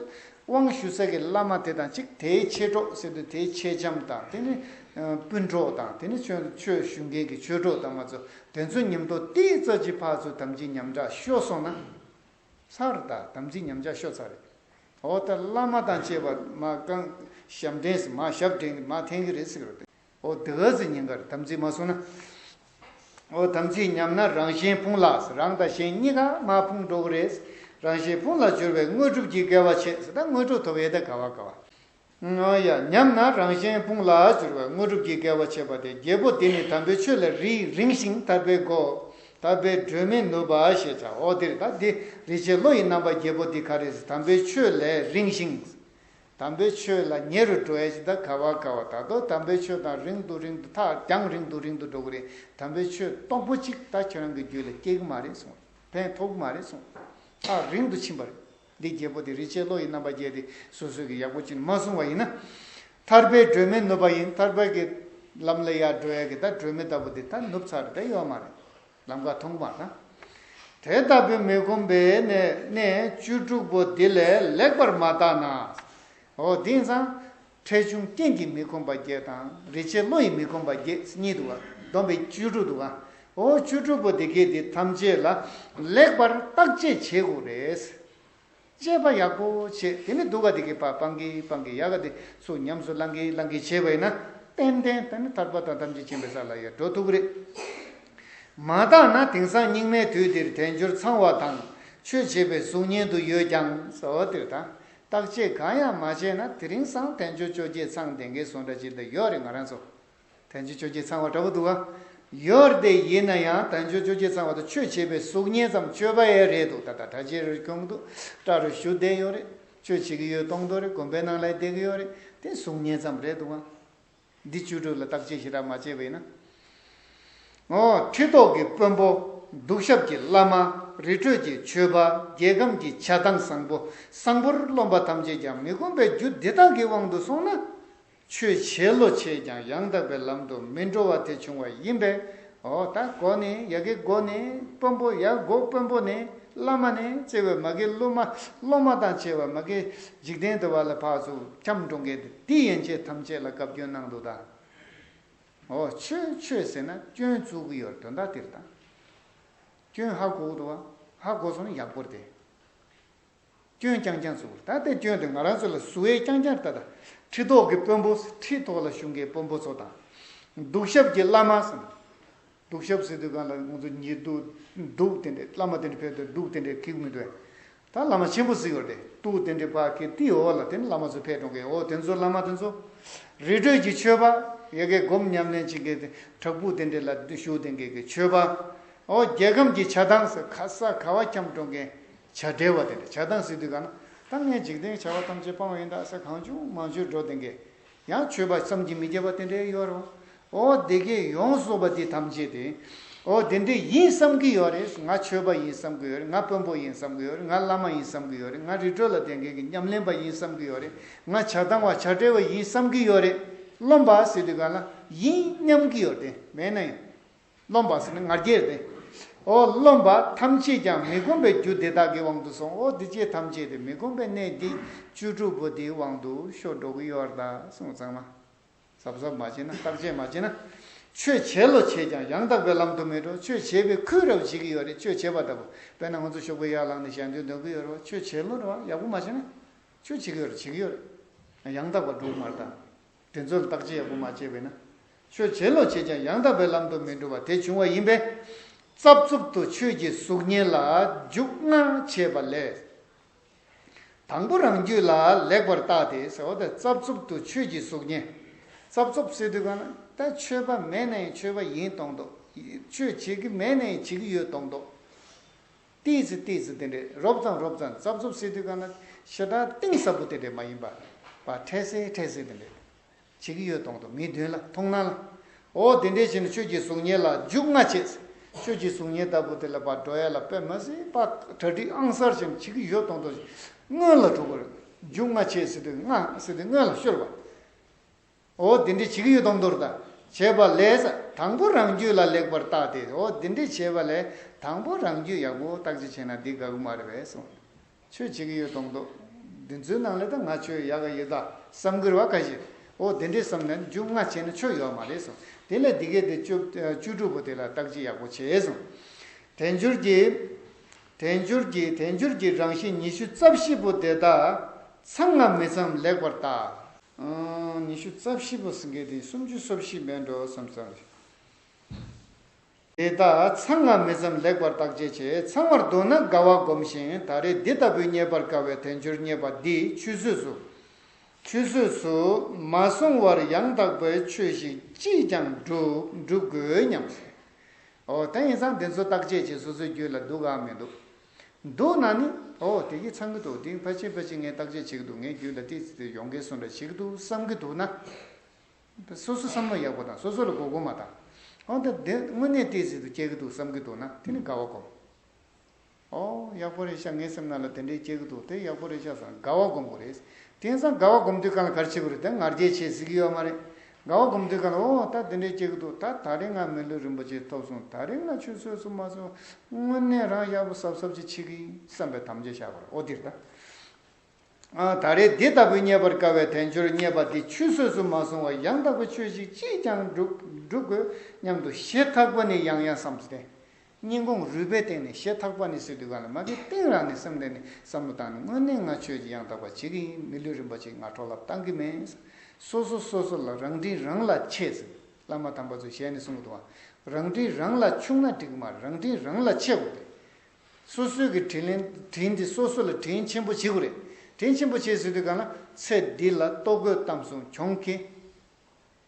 དབང་ཞུ་ས་གི་བླ་མ་དེ་དང་གཅིག་དེའི་མཆེད་གྲོགས་ཟེར་དུས་དེའི་མཆེད་ལྕམ་དང་། དེ་ནི་སྤུན་གྲོགས་དང་། དེ་ནི་ཆོས། ཆོས་ཞུ་མཁན་གྱི་ཆོས་གྲོགས་དང་མ་ཚོ། དེ་ཚོ་མཉམ་དུ་ཏོག་ཙམ་ཅིག་ཕར་ཚུར་དམ་ཚིག་ཉམས་ཆག་ཤོར་སོང་ན། ཚར་ད། དམ་ཚིག་ཉམས་ཆག་ཤོར་ཚར་རེད། འོ་ད་བླ་མ་དང་བཅས་པ་མར་རྐང་ཞབས་འདྲེན་ཟེར། མར་ཞབས་འདྲེན་མར་འཐེན་གྱི་རེད་ཟེར་གི་རེད། འོ་དེ་ག་ཚོད་ཉེན་ཁ་རེད། དམ་ཚིག་མ་བསྲུངས་ན། འོ་དམ་ཚིག་ཉམས་ན་རང་གཞན་ཕུང་ལ་ཟེར། རང་དང་གཞན་གཉིས་ཀ་མར་ཕུང་འགྲོ་གི་རེད། རང་གཞན་ཕུང་ལ་སྦྱོར་བས་དངོས་གྲུབ་ཀྱི་དགེ་བ་ཆེ་ཟེར། ད་དངོས་གྲུབ་ཐོབ་ཡས་ད་ག་བ་ག་བ། འོ་ཡ། ཉམས་ན་རང་གཞན་ཕུང་ལ་སྦྱོར་བས་དངོས་གྲུབ་ཀྱི་དགེ་བ་ཆེ་བ་སྟེ། རྒྱལ་པོ་འདི་ནི་དམ་པའི་ཆོས་ལས་རིང་རིང་ཞིང་ཐར་པའི་སྒོ། ཐར་པའི་སྒྲོན་མེ་ནུབ་པ་ཞེས་བྱ། འོ་འདིར་ད་འདི་རིག་བྱེད་བློ་ཡི་རྣམ་པ་བརྒྱད་པོ་འདི་ག་རེ་ཟེར། དམ་པའི་ཆོས་ལས་རིང་ཞིང་། དམ་པའི་ཆོས་ལ་ཉེ་རུ་འགྲོ་ཡས་ཅིག་ད་ག་བ་ག་བ། ད་དུང་དམ་པའི་ཆོས་དང་རིང་དུ་རིང་དུ་ཐག་རྒྱང་རིང་དུ་རིང་དུ་འགྲོ་གི་རེད། དམ་པའི་ཆོས་རྡོག་པོ་གཅིག་ད་ཁྱོད་རང་གི་རྒྱུད་ལ་སྐྱེ་གི་མ་རེད་གསུངས། ཕན་ཐོགས་གི་མ་རེད་གསུངས། ཐག་རིང་དུ་ཕྱིན་པ་རེད། འདི་བརྒྱད་པོ་དེ་རིག་བྱེད་བློ་ཡི་རྣམ་པ་བརྒྱད་དེ་སོ་སོ་གིས་ཡག་པོ་ཅིག་མ་བསྲུངས་པ་ཡིན་ན། ཐར་པའི་སྒྲོན་མེ་ནུབ་པ་ཡིན། ཐར་པའི་གི་ལམ་ལ་ཡར་འགྲོ་ཡ་གི་ད་སྒྲོན་མེ་ལྟ་བུ་དེ་ད་ནུབ་ཚར་ད་ཡོད་མ་རེད། ལམ་ཁ་མཐོང་མ་ད། དེ་ལྟ་བུའི་མི་ཁོམ་པའི་གནས་གནས་བཅུ་དྲུག་པོ་འདི་ལས་ལེགས་པར་མ་བརྟགས་ན། འོ་དེང་སང་། འཕྲལ་བྱུང་རྐྱེན་གྱིས་མི་ཁོམ་པ་བརྒྱད་དང་། རིག་བྱེད་བློ་ཡིས་མི་ཁོམ་པ་བརྒྱད་གཉིས་འདུག་ག། བསྡོམས་པས་བཅུ་དྲུག་འདུག་ག། འོ་བཅུ་དྲུག་པོ་དེ་གས་དེ་ཐམས་ཅད་ལ་ལེགས་པར་བརྟག་དཔྱད་བྱེད་དགོས་རེད། དཔྱད་པ་ཡག་པོ་བྱེད། དེ་ནི་སྡུག་ག་དེ་གས་ཕར་སྤང་གི་སྤང་གི། ཡག་ག་དེ་ཚུར་ཉམས་སུ་བླང་གི་བླང་གི་བྱས་པ་ཡིན་ན། ཏན་ཏན་ད་ནི་ཐར་པ་དང་ཐམས་ཅད་མཁྱེན་པའི་ས་ལ་ཡར་འགྲོ་ཐུབ་ཀྱི་རེད། མ་བརྟགས་ན་དེང་སང་སྙིགས་མའི་དུས་འདིར་དལ་འབྱོར་ཚང་བ་དང་ ཆོས་བྱེད་པའི་གཟུགས་བརྙན་དུ་ཡོད་ཀྱང་ཟེར་བ་དེར་དང་། བརྟག་དཔྱད་གང་ཡང་མ་བྱས་ན་དེ་རིང་སང་དལ་འབྱོར་བཅོ་བརྒྱད་ཚང་བསྡད་མཁན་བཟོ་འདྲ་ཅིག་ད་ཡོད་རེད། ང་རང་ཚོ་དལ་འབྱོར་བཅོ་བརྒྱད་ཚང་བ་འདྲ་པོ་འདུག་ག་ཡོད་རེད་དེ། ཡིན་ན་ཡང་དལ་འབྱོར་བཅོ་བརྒྱད་ཚང་བ་དང་ཆོས་བྱེད་པའི་གཟུགས་བརྙན་ཙམ་སྤྱོད་པ་ཡང་རེད་འདུག་ད་ལྟ་གྲྭ་ཆས་རུ་གྱོན་གྱི་འདུག་སྐྲ་རུ་བཞུ་བསྡད་ཡོད་རེད། ཆོས་བྱེད་ཀྱི་ཡོད་མཐོང་འདུག་རེད། དགོན་པའི་ནང་ལ་བསྡད་ཀྱི་ཡོད་རེད། དེ་གཟུགས་བརྙན་ཙམ་རེད་འདུག་ག་འདི་བཅུ་དྲུག་ལ་བརྟག་དཔྱད་ཞེ་དྲག་མ་བྱས་པ་ཡིན་ན། འོ། ཁྲི་ཐོག་གི་དཔོན་པོ། གདུགས་ཞབས་ཀྱི་བླ་མ། རི་ཁྲོད་ཀྱི་ཆོས་པ། རྒྱལ་ཁམས་ཀྱི་བྱ་བཏང་བཟང་པོ། བཟང་པོར་རློམ་པ་ཐམས་ཅད་ཀྱང་མི་ཁོམ་པའི་རྒྱུ་འདི་དག་གི་དབང་དུ་སོང་ན། ཆོས་བྱས་ལོ་བྱས་ཀྱང་ཡང་དག་པའི་ལམ་དུ་མི་འགྲོ་བ་དེ་བྱུང་བ་ཡིན་པས། འོ། ད་གོ་ནས་ཡ་གི་གོ་ནས་དཔོན་པོ་ཡ་གོ་དཔོན་པོ་ནས། བླ་མ་ནས་བརྩེ་བའི་མ་གི་སློབ་མ། སློབ་མ་དང་བཅས་པ་མ་གི་འཇིག་རྟེན་འདི་བ་ལ་ཕར་ཚུར་འཁྱམས་འགྲོ་མཁན་དེ་དེ་ཡན་ཆད་ཐམས་ཅད་ལ་བཀའ་བཀྱོན་གནང་འདུག་ད། འོ། ཆོས་ཆོས་ཟེར་ན་སྐྱོན་བཙུགས་ཀྱི་ཡོད་དོན་དག་དེར་དང་། སྐྱོན་ཧ་གོ་གི་འདུག་བ། ཧ་གོ་སོང་ན་ཡག་པོ་རེད་དེ། སྐྱོན་རྐྱང་རྐྱང་བཙུགས། ད་ལྟའི་སྐྱོན་དེ་ང་རང་ཚོ་ལ་བཟོ་ཡས་རྐྱང་རྐྱང་རེད། ད་ལྟ་ཁྲི་ཐོག་གི་དཔོན་པོ། ཁྲི་ཐོག་ལ་བཞུགས་མཁན་དཔོན་པོ་ཚོ་དང་། གདུགས་ཞབས་ཀྱི་བླ་མ་ཟེར། གདུགས་ཞབས་ཟེར་དུས་གང་ལ་ང་ཚོ་ཉི་གདུགས་གདུགས་དེ་འདྲས། བླ་མ་དེ་འདྲས་ཕེབས་དུས་གདུགས་དེ་འདྲས་འཁྱེར་གི་མི་འདུག་ད་བླ་མ་ཆེན་པོ་ཟེར་ཡོད་རེད། གདུགས་དེ་འདྲས་ཕར་འཁྱེར་དེའི་འོག་ལ་དེ་ནི་བླ་མ་ཚོ་ཕེབས་འགྲོ་མཁན། འོ། དེ་ཚོ་བླ་མ་དེ་ཚོ། རི་ཁྲོད་ཀྱི་ཆོས་པ། ཡ་གི་སྒོམ་ཉམས་ལེན་བྱེད་མཁན་དེ། བྲག་ཕུག་དེ་འདྲས་ལ་བཞུགས་བསྡད་མཁན་གྱི་ཆོས་པ། འོ། རྒྱལ་ཁམས་ཀྱི་བྱ་བཏང་ཟེར། ག་ས་ག་བ་འཁྱམས་འགྲོ་མཁན་བྱ་བྲལ་བ་དེ་འདྲས། བྱ་བཏང་ཟེར་དུས་གང་ན། ད་ངས་འཇིག་རྟེན་བྱ་བ་ཐམས་ཅད་སྤང་བ་ཡིན་ད་ཟེར་གང་བྱུང་མང་བྱུང་འགྲོ་བསྡད་མཁན། ཡང་ཆོས་པ་བསམ་གྱིས་མི་ཁྱབ་པ་དེ་འདྲས་ཡོད་རེད། འོ། དེ་གས་ཡོངས་རྫོགས་པ་དེ་ཐམས་ཅད་དེ། འོ། དེ་འདྲས་ཡིན་བསམ་གྱི་ཡོད་རེད། ང་ཆོས་པ་ཡིན་བསམ་གྱི་ཡོད་རེད། ང་དཔོན་པོ་ཡིན་བསམ་གྱི་ཡོད་རེད། ང་བླ་མ་ཡིན་བསམ་གྱི་ཡོད་རེད། ང་རི་ཁྲོད་ལ་བསྡད་མཁན་གྱི་ཉམས་ལེན་པ་ཡིན་བསམ་གྱི་ཡོད་རེད། ང་བྱ་བཏང་བ་བྱ་བྲལ་བ་ཡིན་བསམ་གྱི་ཡོད་རེད། རློམ་པ་ཟེར་དུས་གང་ལ་ཡིན་སྙམ་གྱི་ཡོད་རེད། དེ་མེད་ན་ཡང་། རློམ་པ་ཟེར་ན་ང་རྒྱལ་ཏེ། འོ། རློམ་པ་ཐམས་ཅད་ཀྱང་མི་ཁོམ་པའི་རྒྱུ་དེ་དག་གི་དབང་དུ་སོང་། འོ། འདི་ཅེས་ཐམས་ཅད་དེ་མི་ཁོམ་པའི་གནས་འདི་བཅུ་དྲུག་པོ་དེའི་དབང་དུ་ཤོར་འགྲོ་གི་ཡོད་རེད་ད་གསུངས་ཙང་མ། གཟབ་གཟབ་མ་བྱས་ན། བརྟག་དཔྱད་མ་བྱས་ན། ཆོས་བྱས་ལོ་བྱས་ཀྱང་ཡང་དག་པའི་ལམ་དུ་མི་འགྲོ། ཆོས་བྱས་པའི་ཁུལ་རབ་བྱེད་ཀྱི་ཡོད་རེད། ཆོས་བྱས་པ་ལྟ་བུ། དཔེར་ན་ང་ཚོ་ཤོག་བུ་ཡར་བླངས་ནས་ཞལ་འདོན་འདོན་གྱི་ཡོད་རེད་བ། ཆོས་བྱས་ལོ་རེད་བ། ཡག་པོ་མ་བྱས་ན། ཆོས་བྱེད་ཀྱི་ཡོད་རེད། བྱེད་ཀྱི་ཡོད་རེད། ཡང་དག་པར་འགྲོ་གི་མ་རེད་ད། དེ་ཚོ་ལ་བརྟག་དཔྱད་ཡག་པོ་མ་བྱས་པས་ན། ཆོས་བྱས་ལོ་བྱས་ཀྱང་ཡང་དག་པའི་ལམ་དུ་མི་འགྲོ་བ་དེ་བྱུང་བ་ཡིན་པས། རྩབ་རྩུབ་ཏུ་ཆོས་ཀྱི་གཟུགས་བརྙན་ལ་རྒྱུག་ལྔ་བྱས་པ་ལས། དང་པོ་རང་རྒྱུད་ལ་ལེགས་པར་བརྟགས་ཏེ་ཟེར་བ་དེ། རྩབ་རྩུབ་ཏུ་ཆོས་ཀྱི་གཟུགས་བརྙན། རྩབ་རྩུབ་ཟེར་དུས་གང་ན། ད་ཆོས་པ་མེད་ན་ཡང་ཆོས་པ་ཡིན་མཐོང་མདོག་ཆོས་བྱེད་ཀྱི་མེད་ན་ཡང་བྱེད་ཀྱི་ཡོད་མཐོང་མདོག་ཏོག་ཙམ་ཏོག་ཙམ་དེ་འདྲས། རོབ་ཙམ་རོབ་ཙམ། རྩབ་རྩུབ་ཟེར་དུས་གང་ན་ཞེ་དྲག་གཏིང་ཟབ་པོ་དེ་འདྲས་མ་ཡིན་པ། ཕར་འཕྲལ་སེ་འཕྲལ་སེ་དེ་འདྲས་བྱེད་ཀྱི་ཡོད་མཐོང་མདོག་མིའི་མདུན་ལ། མཐོང་སྣང་ལ། འོ། དེ་འདྲས་བྱས་ནས་ཆོས་ཀྱི་གཟུགས་བརྙན་ལ་རྒྱུག་ལྔ་བྱས། ཆོས་ཀྱི་གཟུགས་བརྙན་ལྟ་བུ་དེ་ལ་ཕར་འགྲོ་ཡ་ལ་དཔེ་མ་སྲིད་པ་གྲ་སྒྲིག་ཨང་གསར་བྱས་ནས་བྱེད་ཀྱི་ཡོད་མཐོང་མདོག་སྔོན་ལ་འགྲོ་དགོས་རེད། རྒྱུག་ལྔ་བྱས་ཟེར་དུས། ལྔ་ཟེར་དུས་སྔོན་ལ་ཤོར་བ། འོ། དེ་འདྲས་བྱེད་ཀྱི་ཡོད་མཐོང་མདོག་ད། བྱས་པ་ལས། དང་པོ་རང་རྒྱུད་ལ་ལེགས་པར་བརྟགས་ཏེ། འོ། དེ་འདྲས་བྱས་པ་ལས་དང་པོ་རང་རྒྱུད་ཡག་པོ་བརྟག་དཔྱད་བྱས་ན་འདི་དགའ་གི་མ་རེད་པས་གསུངས། ཆོས་བྱེད་ཀྱི་ཡོད་མཐོང་མདོག་འདི་ཚོའི་ནང་ལས་ད་ང་ཆོས་ཡག་ག་ཡོད་ད་བསམ་གྱི་རེད་བ། ཁ་ཤས། འོ། དེ་འདྲས་བསམ་ནས་རྒྱུག་ལྔ་བྱས་ན་ཆོས་ཡོད་མ་རེད་གསུངས། དེ་ལས་འདི་གས་དེ་བཅུ་བཅུ་དྲུག་པོ་དེ་ལ་བརྟག་དཔྱད་ཡག་པོ་བྱས་གསུངས། དལ་འབྱོར་གྱི། དལ་འབྱོར་གྱི། དལ་འབྱོར་གྱི་རང་བཞིན་ཉི་ཤུ་རྩ་བཞི་པོ་དེ་དག་ཚང་ང་མི་ཚང་ལེགས་པར་བརྟག་ཨང་། ཉི་ཤུ་རྩ་བཞི་པོ་ཟེར་མཁན་དེ་སུམ་ཅུ་སོ་བཞི་མིན་འགྲོ་བསམ་བསམ་རེད། དེ་དག་ཚང་ང་མི་ཚང་ལེགས་པར་བརྟག་དཔྱད་བྱས། ཚང་བར་འདོད་ན་དགའ་བ་སྒོམ་ཞིང་། ད་རེས་འདི་ལྟ་བུའི་རྙེད་པར་དཀའ་བའི་དལ་འབྱོར་རྙེད་པ་འདི་ཆུད་ཟོས་སུ། ཆུད་ཟོས་སུ་མ་སོང་བར་ཡང་དག་པའི་ཆོས་ཤིག་ཅིས་ཀྱང་སྒྲུབ་སྒྲུབ་དགོས་སྙམ། འོ། ད་ཡིན་ཙང་དེ་ཚོ་བརྟག་དཔྱད་བྱེད། སོ་སོའི་རྒྱུད་ལ་འདུག་གམ་མི་འདུག་འདུག་ན་ནི། འོ། དེ་གིས་ཚང་གི་འདུག་དེ་ཕལ་ཆེར་ཕལ་ཆེར་ངས་བརྟག་དཔྱད་བྱེད་ཀྱི་འདུག་ངའི་རྒྱུད་ལ་ཏོག་ཙམ་དེ་ཡོང་མཁན་བཟོ་འདྲ་བྱེད་ཀྱི་འདུག་བསམ་གྱི་འདུག་ན། སོ་སོ་བསམ་བློ་ཡག་པོ་བཏང་། སོ་སོ་ལ་མགོ་སྐོར་མ་བཏང་། འོ། ད་དེ་དངོས་གནས་ཏོག་ཙམ་དུ་སྐྱེ་གི་འདུག་བསམ་གྱི་འདུག་ན། དེ་ནི་དགའ་བ་སྒོམ། འོ། ཡག་པོ་རེད་ཤག་ངའི་སེམས་ནང་ལ་དེ་འདྲའི་སྐྱེ་གི་འདུག་དེ་ཡག་པོ་རེད་ཤག་བསམ་དགའ་བ་སྒོམ་དགོས་རེད། དེང་སང་དགའ་བ་སྒོམ་དུས་སྒང་ལ་ག་རེ་བྱེད་དགོས་རེད། དེ་ང་རྒྱལ་ཆེ་ཟེར་གྱི་ཡོད་མ་རེད། དགའ་བ་སྒོམ་དུས་སྒང་ལ། འོ། ད་དེ་འདྲའི་སྐྱེ་གི་འདུག་ད་ད་རེས་ང་མི་ལུས་རིན་པོ་ཆེ་ཐོབ་སོང་། ད་རེས་ང་ཆུད་ཟོས་སུ་མ་སོང་། དངོས་གནས་རང་ཡག་པོ་གཟབ་གཟབ་ཅིག་བྱེད་ཀྱི་ཡིན་བསམ་པའི་དམ་བཅའ་བཞག་པ་རེད། འོ། དེ་རེད་ད། ཨ། ད་རེས་འདི་ལྟ་བུའི་རྙེད་པར་དཀའ་བའི་དལ་འབྱོར་རྙེད་པ་འདི་ཆུད་ཟོས་སུ་མ་སོང་བར་ཡང་དག་པའི་ཆོས་ཤིག་ཅིས་ཀྱང་སྒྲུབ་སྒྲུབ་དགོས་སྙམ་དུ་ཞེ་ཐག་པ་ནས་ཡང་ཡང་བསམ་སྟེ། སྙིང་ཁོང་རུས་པའི་གཏིང་ནས། ཞེ་ཐག་པ་ནས་ཟེར་དུས་སྒང་ལ་མ་གི་གཏིང་རང་ནས་སེམས་གཏིང་ནས་བསམ་བློ་བཏང་ནས། དངོས་གནས་ང་ཆོས་ཀྱི་ཡང་དག་པ་བྱེད་ཀྱི་ཡིན། མི་ལུས་རིན་པོ་ཆེ་ང་འཕྲོ་བརླག་བཏང་གི་མིན། སོ་སོ་སོ་སོ་ལ་རང་དྲིན་རང་ལ་ཆེ་ཟེར། བླ་མ་དམ་པ་ཚོས་ཞལ་ནས་གསུང་གི་འདུག་བ། རང་དྲིན་རང་ལ་ཆུང་ན་འགྲིག་གི་མ་རེད། རང་དྲིན་རང་ལ་ཆེ་དགོས་རེད། སོ་སོའི་གི་དྲིན་ལན་དྲིན་དེ་སོ་སོ་ལ་དྲིན་ཆེན་པོ་བྱེད་དགོས་རེད། དྲིན་ཆེན་པོ་བྱེད་ཟེར་དུས་གང་ལ་ཚེ་འདི་ལ་ལྟོ་གོས་གཏམ་གསུམ་གྱོང་གིན།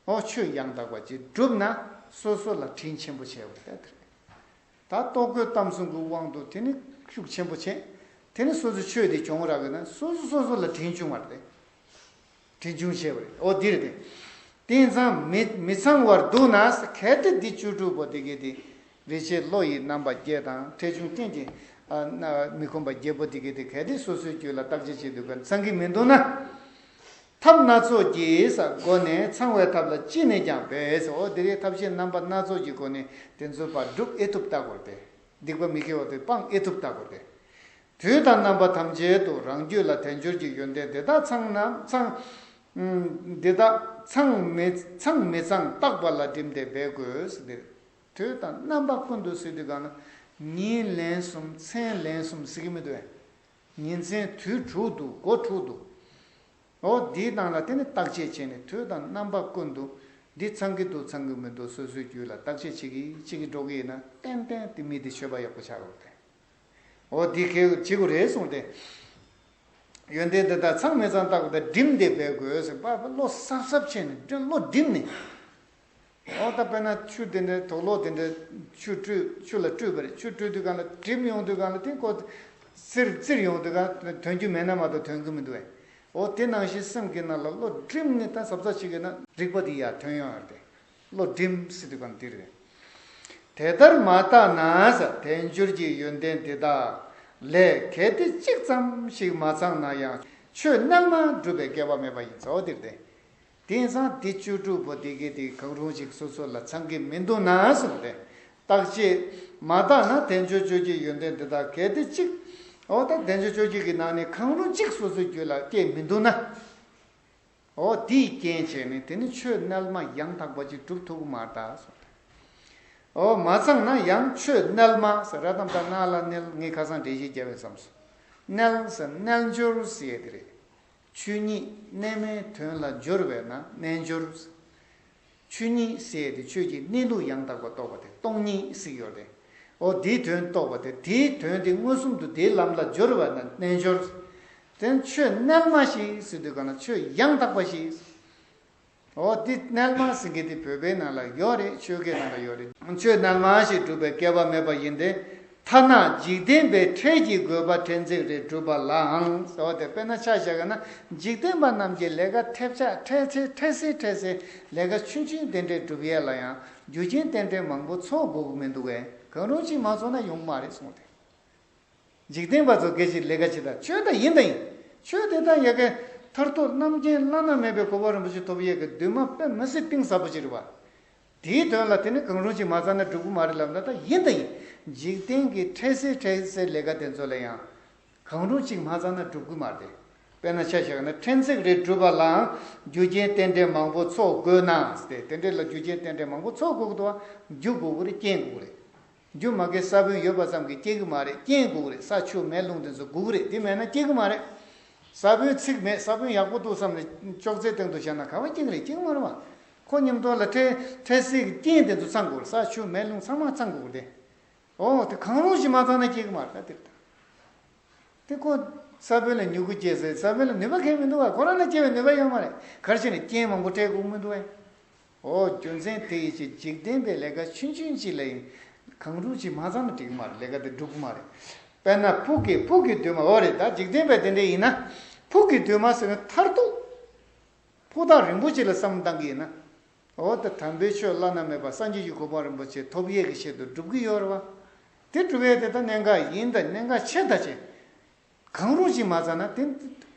ཨོ་ཆོས་ཡང་དག་པ་ཅིག་བསྒྲུབ་ན་སོ་སོ་ལ་དྲིན་ཆེན་པོ་བྱས་པ་རེད་དེ། ད་ལྟོ་གོས་གཏམ་གསུམ་གྱི་དབང་དུ་དེ་ནི་ཤུགས་ཆེན་པོ་བྱས། དེ་ནི་སོ་སོ་ཆོས་དེ་གྱོང་རག་གི་ན་སོ་སོ་སོ་སོ་ལ་དྲིན་ཆུང་བ་རེད། དྲིན་ཆུང་བྱས་པ་རེད། ཨོ་འདི་རེད་དེ། དེང་སང་མི་མི་ཚང་བར་འདུག་ན་གལ་ཏེ་འདི་བཅུ་དྲུག་པོ་དེ་གས་དེ། རེ་ཆེ་བློ་ཡི་རྣམ་པ་བརྒྱད་དང་ཕྲད་ཆུང་རྐྱེན་གྱིས་མི་ཁོམ་པ་བརྒྱད་པོ་དེ་གས་དེ་གལ་ཏེ་སོ་སོའི་རྒྱུད་ལ་བརྟག་དཔྱད་བྱེད་དུས་ག་ཚང་གི་མི་འདུག་ན། ཐབས་སྣ་ཚོགས་ཀྱི་ས་སྒོ་ནས་ཚང་བའི་ཐབས་ལ་ཅི་ནས་ཀྱང་འབད་ཟེར། འོ་དེ་རིང་ཐབས་ཤེས་རྣམ་པ་སྣ་ཚོགས་ཀྱི་སྒོ་ནས་དེ་ཚོ་ཕར་སྒྲུབ་ཨེ་ཐུབ་ལྟ་དགོས་ཏེ། སྡིག་པ་མི་དགེ་བ་དེ་སྤང་ཨེ་ཐུབ་ལྟ་དགོས་ཏེ། དུས་དང་རྣམ་པ་ཐམས་ཅད་དུ་རང་རྒྱུད་ལ་དལ་འབྱོར་གྱི་ཡོན་ཏན་དེ་དག་ཚང་ན་ཚང་། ཨུམ། དེ་དག་ཚང་མི་ཚང་མི་ཚང་བརྟག་པ་ལ་བསྒྲིམས་ཏེ་འབད་དགོས་ཟེར་ཏེ། དུས་དང་རྣམ་པ་ཀུན་ཏུ་ཟེར་དུས་གང་ན། ཉིན་ལན་གསུམ་མཚན་ལན་གསུམ་ཟེར་གྱི་མི་འདུག་གས། ཉིན་མཚན་དུས་དྲུག་འདུག་སྒོ་དྲུག་འདུག་འོ་འདིའི་ནང་ལ་དེ་ནི་བརྟག་དཔྱད་བྱས་ནས་དུས་དང་རྣམ་པ་ཀུན་ཏུ་འདི་ཚང་གི་འདུག་ཚང་གི་མི་འདུག་སོ་སོའི་རྒྱུད་ལ་བརྟག་དཔྱད་བྱེད་ཀྱི་བྱེད་ཀྱི་འགྲོ་གི་ཡིན་ན་ཏན་ཏན་དེ་མི་དེ་ཆོས་པ་ཡག་པོ་ཆགས་འགྲོ་གི་རེད། འོ་འདི་གལ་བྱེད་དགོས་རེད་གསུངས་ཏེ། ཡོན་ཏན་འདི་དག་ཚང་མི་ཚང་བརྟག་པ་དང་བསྒྲིམས་ཏེ་འབད་དགོས་ཟེར་བ་བློ་གཟབ་གཟབ་བྱས་ནས་བློ་བསྒྲིམས་ནས། འོ་ད་དཔེར་ན་ཆུ་དེ་འདྲའི་དོག་ལོག་དེ་འདྲའི་ཆུ་བཀྲུས་ཆུ་ལ་བཀྲུས་པ་རེད། ཆུ་བཀྲུས་དུས་གང་ལ་བསྒྲིམས་ཡོང་དུས་གང་ལ་དེ་ཀོ་བཙིར་བཙིར་ཡོང་དུས་གང་ཐོན་རྒྱུ་མེད་ན་མ་གཏོགས་ཐོན་གི་མི་འདུག་བས། འོ་དེ་ནང་བཞིན་སེམས་ཀྱི་ནང་ལ་བློ་བསྒྲིམས་ནས་ད་གཟབ་གཟབ་བྱེད་དགོས་ན་རིག་པ་དེ་ཡར་ཐོན་ཡོང་ཡོད་དེ། བློ་བསྒྲིམས་ཟེར་དུས་གང་འདི་རེད། དེ་ལྟར་མ་བརྟགས་ན་ས་དལ་འབྱོར་གྱི་ཡོན་ཏན་འདི་དག་ལས་གལ་ཏེ་གཅིག་ཙམ་ཞིག་མ་ཚང་ན་ཡང་ཆོས་རྣལ་མ་སྒྲུབ་པའི་སྐལ་བ་མེད་པ་ཡིན་ཚོ་འདིར་ཏེ། དེང་སང་འདི་བཅུ་དྲུག་པོ་འདི་གས་དེ་གང་རུང་ཞིག་སོ་སོ་ལ་ཚང་གི་མི་འདུག་ན་གསུངས་ཏེ། བརྟག་དཔྱད་མ་བརྟགས་ན་དལ་འབྱོར་སྤྱོད་ཀྱི་ཡོན་ཏན་འདི་དག་གལ་ཏེ་གཅིག་འོ་ད་དལ་འབྱོར་སྤྱོད་ཀྱི་གི་ནང་ནས་གང་རུང་གཅིག་སོ་སོའི་རྒྱུད་ལ་སྐྱེས་མི་འདུག་ན། འོ་དེའི་རྐྱེན་བྱས་ནས་དེ་ནི་ཆོས་རྣལ་མ་ཡང་དག་པ་ཅིག་སྒྲུབ་ཐུབ་ཀྱི་མ་རེད་ད་གསུངས་ཏེ། འོ་མ་ཚང་ན་ཡང་ཆོས་རྣལ་མ་ཟེར་ར་དམ་དང་རྣལ་ལ་རྣལ་ངས་ཁ་སང་འགྲེལ་བཤད་བརྒྱབ་པའི་བསམ་སོང་། རྣལ་ཟེར་རྣལ་འབྱོར་ཟེར་ཡས་དེ་རེད། ཆོས་ཉིད་རྣལ་མའི་དོན་ལ་སྦྱོར་བས་ན་རྣལ་འབྱོར། ཆོས་ཉིད་ཟེར་ཏེ་ཆོས་ཀྱི་གནས་ལུགས་ཡང་དག་པ་རྟོགས་པ་དེ་སྟོང་ཉིད་ཟེར་ཡོད་རེད། འོ་དེའི་དོན་རྟོགས་པ་དེ་དེའི་དོན་དེ་མངོན་སུམ་དུ་དེའི་ལམ་ལ་སྦྱོར་བས་ན་རྣལ་འབྱོར། དེ་ཆོས་རྣལ་མ་ཞིག་ཟེར་དུས་གང་ན་ཆོས་ཡང་དག་པ་ཞིག་འོ་འདི་རྣལ་མ་ཟེར་མཁན་དེ་བོད་པའི་ནང་ལ་ཡོད་རེད། ཆོས་སྐད་ནང་ལ་ཡོད་རེད། ཆོས་རྣལ་མ་ཞིག་སྒྲུབ་པའི་སྐལ་བ་མེད་པ་ཡིན་ཏེ། ཐ་ན་འཇིག་རྟེན་པའི་ཁྲལ་གྱི་དགོས་པ་ཕྲན་ཚེགས་རེ་བསྒྲུབས་པ་ལའང་ཟེར་བ་དེ་དཔེར་ན་ཆ་བཞག་ན་འཇིག་རྟེན་པ་རྣམས་ཀྱི་ལས་ཀ་ཐེབས་ཆག་ཕྲན་ཚེགས་ཕྲན་ཚེགས་ཕྲན་ཚེགས་ལས་ཀ་ཆུང་ཆུང་དེ་འདྲས་སྒྲུབ་ཡས་ལ་ཡང་རྒྱུ་རྐྱེན་རྟེན་འབྲེལ་མང་པོ་ཚོགས་དགོས་ཀྱི་མི་འདུག་གས། གང་རུང་ཅིག་མ་ཚོགས་ན་ཡོང་གི་མ་རེད་གསུངས་ཏེ། འཇིག་རྟེན་པ་ཚོ་སྐད་ཅིག་ལས་ཀ་ཅིག་དང་ཆོས་དང་ཡིན་དང་ཡིན། ཆོས་དེ་དག་ཡ་གི་མཐར་ཐུག་རྣམ་མཁྱེན་བླ་ན་མེད་པའི་གོ་འཕང་རིན་པོ་ཆེ་ཐོབ་ཡས་ཀྱི་འདུན་མ་དཔེ་མི་སྲིད་གཏིང་ཟབ་པོ་ཅིག་རེད་བ། དེའི་དོན་ལ་དེ་ནི་གང་རུང་ཅིག་མ་ཚང་ན་འགྲུབ་ཀྱི་མ་རེད་ལབ་ན་ད་ཡིན་དང་ཡིན། འཇིག་རྟེན་གྱི་འཕྲལ་སེལ་འཕྲལ་སེལ་ལས་ཀ་དེ་ཚོ་ལ་ཡང་གང་རུང་ཅིག་མ་ཚང་ན་འགྲུབ་ཀྱི་མ་རེད། དཔེར་ན་ཆ་བཞག་ན་ཕྲན་ཚེགས་རེ་བསྒྲུབ་པ་ལའང་རྒྱུ་རྐྱེན་རྟེན་འབྲེལ་མང་པོ་ཚོགས་དགོས་ན་ཟེར་ཏེ། དེ་འདྲས་ལ་རྒྱུ་རྐྱེན་རྟེན་འབྲེལ་མང་པོ་ཚོགས་དགོས་ཀྱི་འདུག་བ། རྒྱུ་དགོས་ཀྱི་རེད། རྐྱེན་དགོས་ཀྱི་རེད། རྒྱུ་མ་སྐྱེས་ས་བོན་ཡོད་པ་ཙམ་གྱིས་སྐྱེ་གི་མ་རེད། རྐྱེན་དགོས་ཀྱི་རེད། ས་ཆུ་མེ་རླུང་དེ་ཚོ་དགོས་ཀྱི་རེད། དེ་མེད་ན་སྐྱེ་གི་མ་རེད། ས་བོན་ཚིག་མེད། ས་བོན་ཡག་པོ་འདུག་བསམ་ནས་ཅོག་ཙེ་སྟེང་དུ་བཞག་ན་ག་བ་སྐྱེ་གི་རེད། སྐྱེ་གི་མ་རེད་བ། ཁོ་མཉམ་དུ་ལ་འཕྲལ་འཕྲལ་སེལ་གྱི་རྐྱེན་དེ་ཚོ་ཚང་དགོས་རེད། ས་ཆུ་མེ་རླུང་ཚང་མ་ཚང་དགོས་ཀྱི་རེད། འོ་དེ་གང་རུང་ཞིག་མ་ཚང་ན་སྐྱེ་གི་མ་རེད། ད་དེ་རེད་ད། དེ་ཁོ་ས་བོན་ལ་མྱུ་གུ་སྐྱེས་ཟེར། ས་བོན་ལ་ནུས་པ་གང་ཡང་མི་འདུག་བ། ཁོ་རང་ལ་སྐྱེ་བའི་ནུས་པ་ཡོད་མ་རེད། ག་རེ་བྱས་ནས་རྐྱེན་མང་པོ་སྤྲད་དགོས་མི་འདུག་བས། འོ་རྒྱུ་མཚན་དེ་ཡིན་ཕྱིར་འཇིག་རྟེན་པའི་ལས་ཀ་ཆུང་ཆུང་ཅིག་ལ་ཡང་གང་རུང་ཅིག་མ་ཚང་ན་འགྲིག་གི་མ་རེད། ལས་ཀ་དེ་འགྲུབ་གི་མ་རེད། དཔེར་ན་ཕུགས་ཀྱི་ཕུགས་ཀྱི་འདུན་མ། འོ་རེད། ད་འཇིག་རྟེན་པའི་དེ་འདྲ་ཡིན་ན་ཕུགས་ཀྱི་འདུན་མ་ཟེར་ན་མཐར་ཐུག་ཕུགས་ཐག་རིང་པོ་ཅིག་ལ་བསམ་བློ་བཏང་གི་ཡིན་ན། འོ་ད་དམ་པའི་ཆོས་བླ་ན་མེད་པ་སངས་རྒྱས་ཀྱི་གོ་འཕང་རིན་པོ་ཆེ་ཐོབ་ཡས་ཀྱི་ཆེད་དུ་སྒྲུབ་ཀྱི་ཡོད་རེད་བ། དེ་སྒྲུབ་ཡས་དེ་ད་གནད་འགག་ཡིན་ད་གནད་འགག་ཆེ་ད་ཆེ། གང་རུང་ཞིག་མ་ཚང་ན་དེ་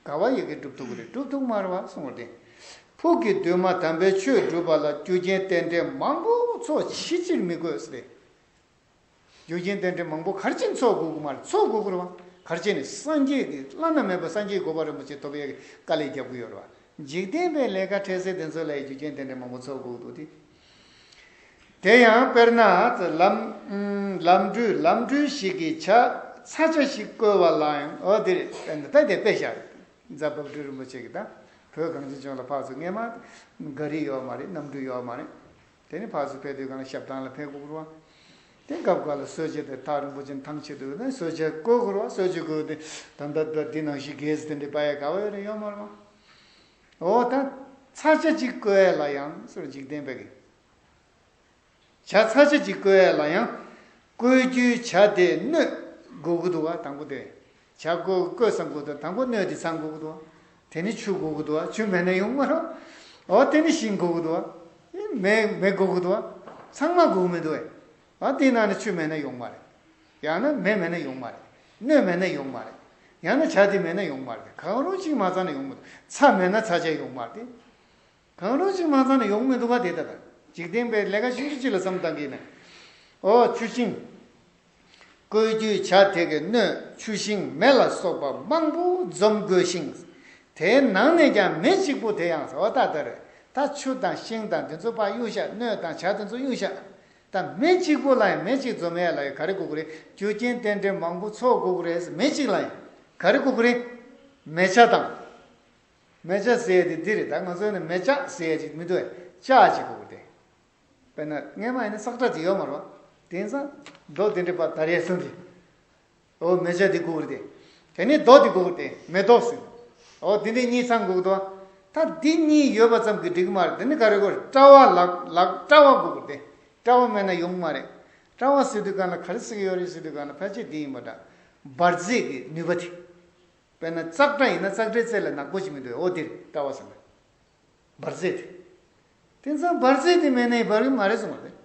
ག་བ་ཡི་གེ་སྒྲུབ་ཐུབ་ཀྱི་རེད། སྒྲུབ་ཐུབ་མ་རེད་བ་གསུངས་པ་རེད། ཕུགས་ཀྱི་འདུན་མ་དམ་པའི་ཆོས་སྒྲུབ་པ་ལ་རྒྱུ་རྐྱེན་རྟེན་འབྲེལ་མང་པོ་ཚོགས་ཅི་ཕྱིར་མི་དགོས་ཟེར། རྒྱུ་རྐྱེན་རྟེན་འབྲེལ་མང་པོ་ག་རེ་བྱས་ནས་ཚོགས་དགོས་ཀྱི་མ་རེད། ཚོགས་དགོས་ཀྱི་རེད་བ། ག་རེ་བྱས་ནས་སངས་རྒྱས་ཀྱི་བླ་ན་མེད་པ་སངས་རྒྱས་གོ་འཕང་རིན་པོ་ཆེ་ཐོབ་ཡས་ཀྱི་དཀའ་ལས་རྒྱབ་ཀྱི་ཡོད་རེད་བ། འཇིག་རྟེན་པའི་ལས་ཀ་འཕྲལ་སེལ་དེ་ཚོ་ལ་ཡང་རྒྱུ་རྐྱེན་རྟེན་འབྲེལ་མང་པོ་ཚོགས་དགོས་ཀྱི་འདུག་སྟེ། དེ་ཡང་དཔེར་ན་ལམ་ལམ་འགྲུལ་ལམ་འགྲུལ་ཞིག་གི་ཆ་ཚ་ཆ་ཞིག་བཀོལ་བ་ལའང་འོ་དེ་རེད། ད་དེ་དཔེ་བཞག་རྫ་བབས་སྤྲུལ་རིན་པོ་ཆེ་གིས་ད་བོད་གངས་ཅན་ལྗོངས་ལ་ཕར་ཚུར་སྔས་མ་ག་རི་ཡོད་མ་རེད། གནམ་གྲུ་ཡོད་མ་རེད། དེ་ནི་ཕར་ཚུར་ཕེབས་དུས་གང་ལ་ཞབས་ཐང་ལ་ཕེབས་དགོས་རེད་བ། དེ་སྐབས་འགའ་ལ་གསོལ་ཇ་དེ་ཐག་རིང་པོ་ཅན་ཐང་ཆད་དུས་ནས་གསོལ་ཇ་བསྐོལ་དགོས་རེད་བ། གསོལ་ཇ་བསྐོལ་ཏེ་ད་ལྟ་ད་འདི་ནང་བཞིན་རྒྱས་སུ་དེ་འདྲའི་པ་ཡ་ག་བ་ཡོད་རེད། ཡོད་མ་རེད་བ། འོ་ད་ཚྭ་ཇ་གཅིག་བསྐོལ་ཡ་ལ་ཡང་ཟེར། འཇིག་རྟེན་པའི་གི་ཇ་ཚྭ་ཇ་གཅིག་བསྐོལ་ཡ་ལ་ཡང་བསྐོལ་རྒྱུའི་ཇ་དེ་སྣོད་དགོས་ཀྱི་འདུག་བ། དང་པོ་དེ་ཇ་བསྐོལ་བསྐོལ་བསམ་དགོས་དུས་དང་པོ་སྣོད་དེ་ཚང་དགོས་ཀྱི་འདུག་བ། དེ་ནི་ཆུ་དགོས་ཀྱི་འདུག་བ། ཆུ་མེད་ན་ཡོང་མ་རེད། འོ་དེ་ནི་ཤིང་དགོས་ཀྱི་འདུག་བ། མེ་མེ་དགོས་ཀྱི་འདུག་བ། ཚང་མ་དགོས་མི་འདུག་བ། འོ་དེའི་ནང་ནས་ཆུ་མེད་ན་ཡོང་མ་རེད། ཡང་ན་མེ་མེད་ན་ཡོང་མ་རེད། སྣོད་མེད་ན་ཡོང་མ་རེད། ཡང་ན་ཇ་དེ་མེད་ན་ཡོང་མ་རེད། གང་རུང་གཅིག་མ་ཚང་ན་ཡོང་མི་འདུག་ཚྭ་མེད་ན་ཚྭ་ཇ་ཡོང་མ་རེད། གང་རུང་གཅིག་མ་ཚང་ན་ཡོང་མི་འདུག་ག་དེ་ལྟ་ད། འཇིག་རྟེན་པའི་ལས་ཀ་ཆུང་ཆུང་གཅིག་ལ་བསམ་བཏང་གི་ན། འོ་ཆུ་ཤིང་། བསྐོལ་རྒྱུའི་ཇ་དེ་གའི་སྣོད་ཆུ་ཤིང་མེ་ལ་སོགས་པ་མང་པོ་འཛོམས་དགོས་ཤིང་། དེའི་ནང་ནས་ཀྱང་མེ་གཅིག་པོ་དེ་ཡང་ཟེར་བ་ད་ལྟ་རེད། ད་ཆུ་དང་ཤིང་དང་དེ་ཚོ་ཕར་གཡུག་བཞག་སྣོད་དང་ཇ་དེ་ཚོ་གཡུག་བཞག་ད་མེ་གཅིག་པོ་ལ་ཡང་མེ་གཅིག་འཛོམས་ཡས་ལ་ཡང་ག་རེ་དགོས་ཀྱི་རེད། རྒྱུ་རྐྱེན་རྟེན་འབྲེལ་མང་པོ་ཚོགས་དགོས་ཀྱི་རེད་ཟེར། མེ་གཅིག་ལ་ཡང་ག་རེ་དགོས་ཀྱི་རེད། མེ་ཆ་དང་། མེ་ཆ་ཟེར་ཡས་དེ་འདི་རེད། ད་ང་ཚོ་ནི་མེ་ལྕགས་ཟེར་ཡས་ཅིག་མི་འདུག་གས། ལྕགས་ཅིག་དགོས་ཀྱི་རེད། དཔེར་ན་སྔས་མ་ཡིན་ན་སག་ཁྲ་ཅིག་ཡོད་མ་རེད་བ། དེང་སང་རྡོ་དེ་འདྲ་པ་དར་ཡས་སོང་སྟེ། འོ་མེ་ལྕགས་འདི་དགོས་ཀྱི་རེད། དེ་ནས་རྡོ་འདི་དགོས་ཀྱི་རེད། མེ་ཏོག་ཟེར། འོ་དེ་འདི་གཉིས་ཚང་དགོས་ཀྱི་འདུག་ད་འདི་གཉིས་ཡོད་པ་ཙམ་གྱིས་འགྲིག་གི་མ་རེད། དེ་ནི་ག་རེ་དགོས་རེད། སྤྲ་བ་ལག་ལག་སྤྲ་བ་དགོས་ཀྱི་རེད། སྤྲ་བ་མེད་ན་ཡོང་གི་མ་རེད། སྤྲ་བ་ཟེར་དུས་གང་ལ་ག་རེ་ཟེར་གྱི་ཡོད་རེད་ཟེར་དུས་གང་ལ་ཕལ་ཆེར་འདི་ཡིན་པ་འདྲ། འབར་རྫས་ཀྱི་ནུས་པ་དེ། དཔེར་ན་ཙག་སྒྲ་ཡིན་ན་ཙག་སྒྲའི་རྩེ་ལ་ནག་པོ་ཞིག་མི་འདུག་འོ་དེ་རེད། སྤྲ་བ་ཟེར་ན། འབར་རྫས་དེ། དེང་སང་འབར་རྫས་དེ་མེད་ན་འབར་གི་མ་རེད་གསུངས་པ་རེད།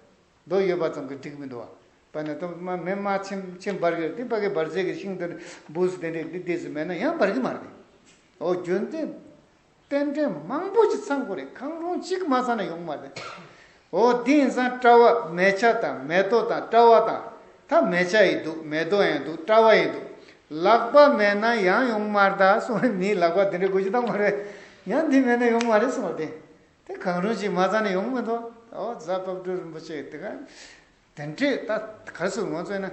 རྡོ་ཡོད་པ་ཙམ་གྱིས་འགྲིག་མི་འདུག་བ། དཔེར་ན་ད་མ་མེ་མ་ཆེན་ཆེན་འབར་གི་རེད། དེ་ཕ་གི་འབར་རྫས་ཀྱི་ཤིང་དེ་འདྲ་འབུ་སུ་དེ་འདྲས་འདི་དེ་སུ་མེད་ན་ཡང་འབར་གི་མ་རེད། འོ་རྒྱུ་མཚན། རྟེན་འབྲེལ་མང་པོ་ཞིག་ཚང་དགོས་རེད། གང་རུང་གཅིག་མ་ཚང་ན་ཡོང་མ་རེད། འོ་དེ་ཡིན་ཙང་སྤྲ་བ་མེ་ཆ་དང་མེ་ཏོག་དང་སྤྲ་བ་དང་། ད་མེ་ཆ་ཡིན་འདུག་མེ་ཏོག་ཡིན་འདུག་སྤྲ་བ་ཡིན་འདུག་ལག་པ་མེད་ན་ཡང་ཡོང་མ་རེད་ད་གསུངས། མིའི་ལག་པ་དེ་འདྲ་དགོས་ཀྱི་ད་མ་རེད། ཡང་འདི་མེད་ན་ཡོང་མ་རེད་གསུངས་པ་དེ། དེ་གང་རུང་གཅིག་མ་ཚང་ན་ཡོང་མི་འདུག་འོ་རྫ་དཔལ་སྤྲུལ་རིན་པོ་ཆེ་དེ་ག་དེ་འདྲས་ད་ག་རེ་ཟེར། ང་ཚོས་ན་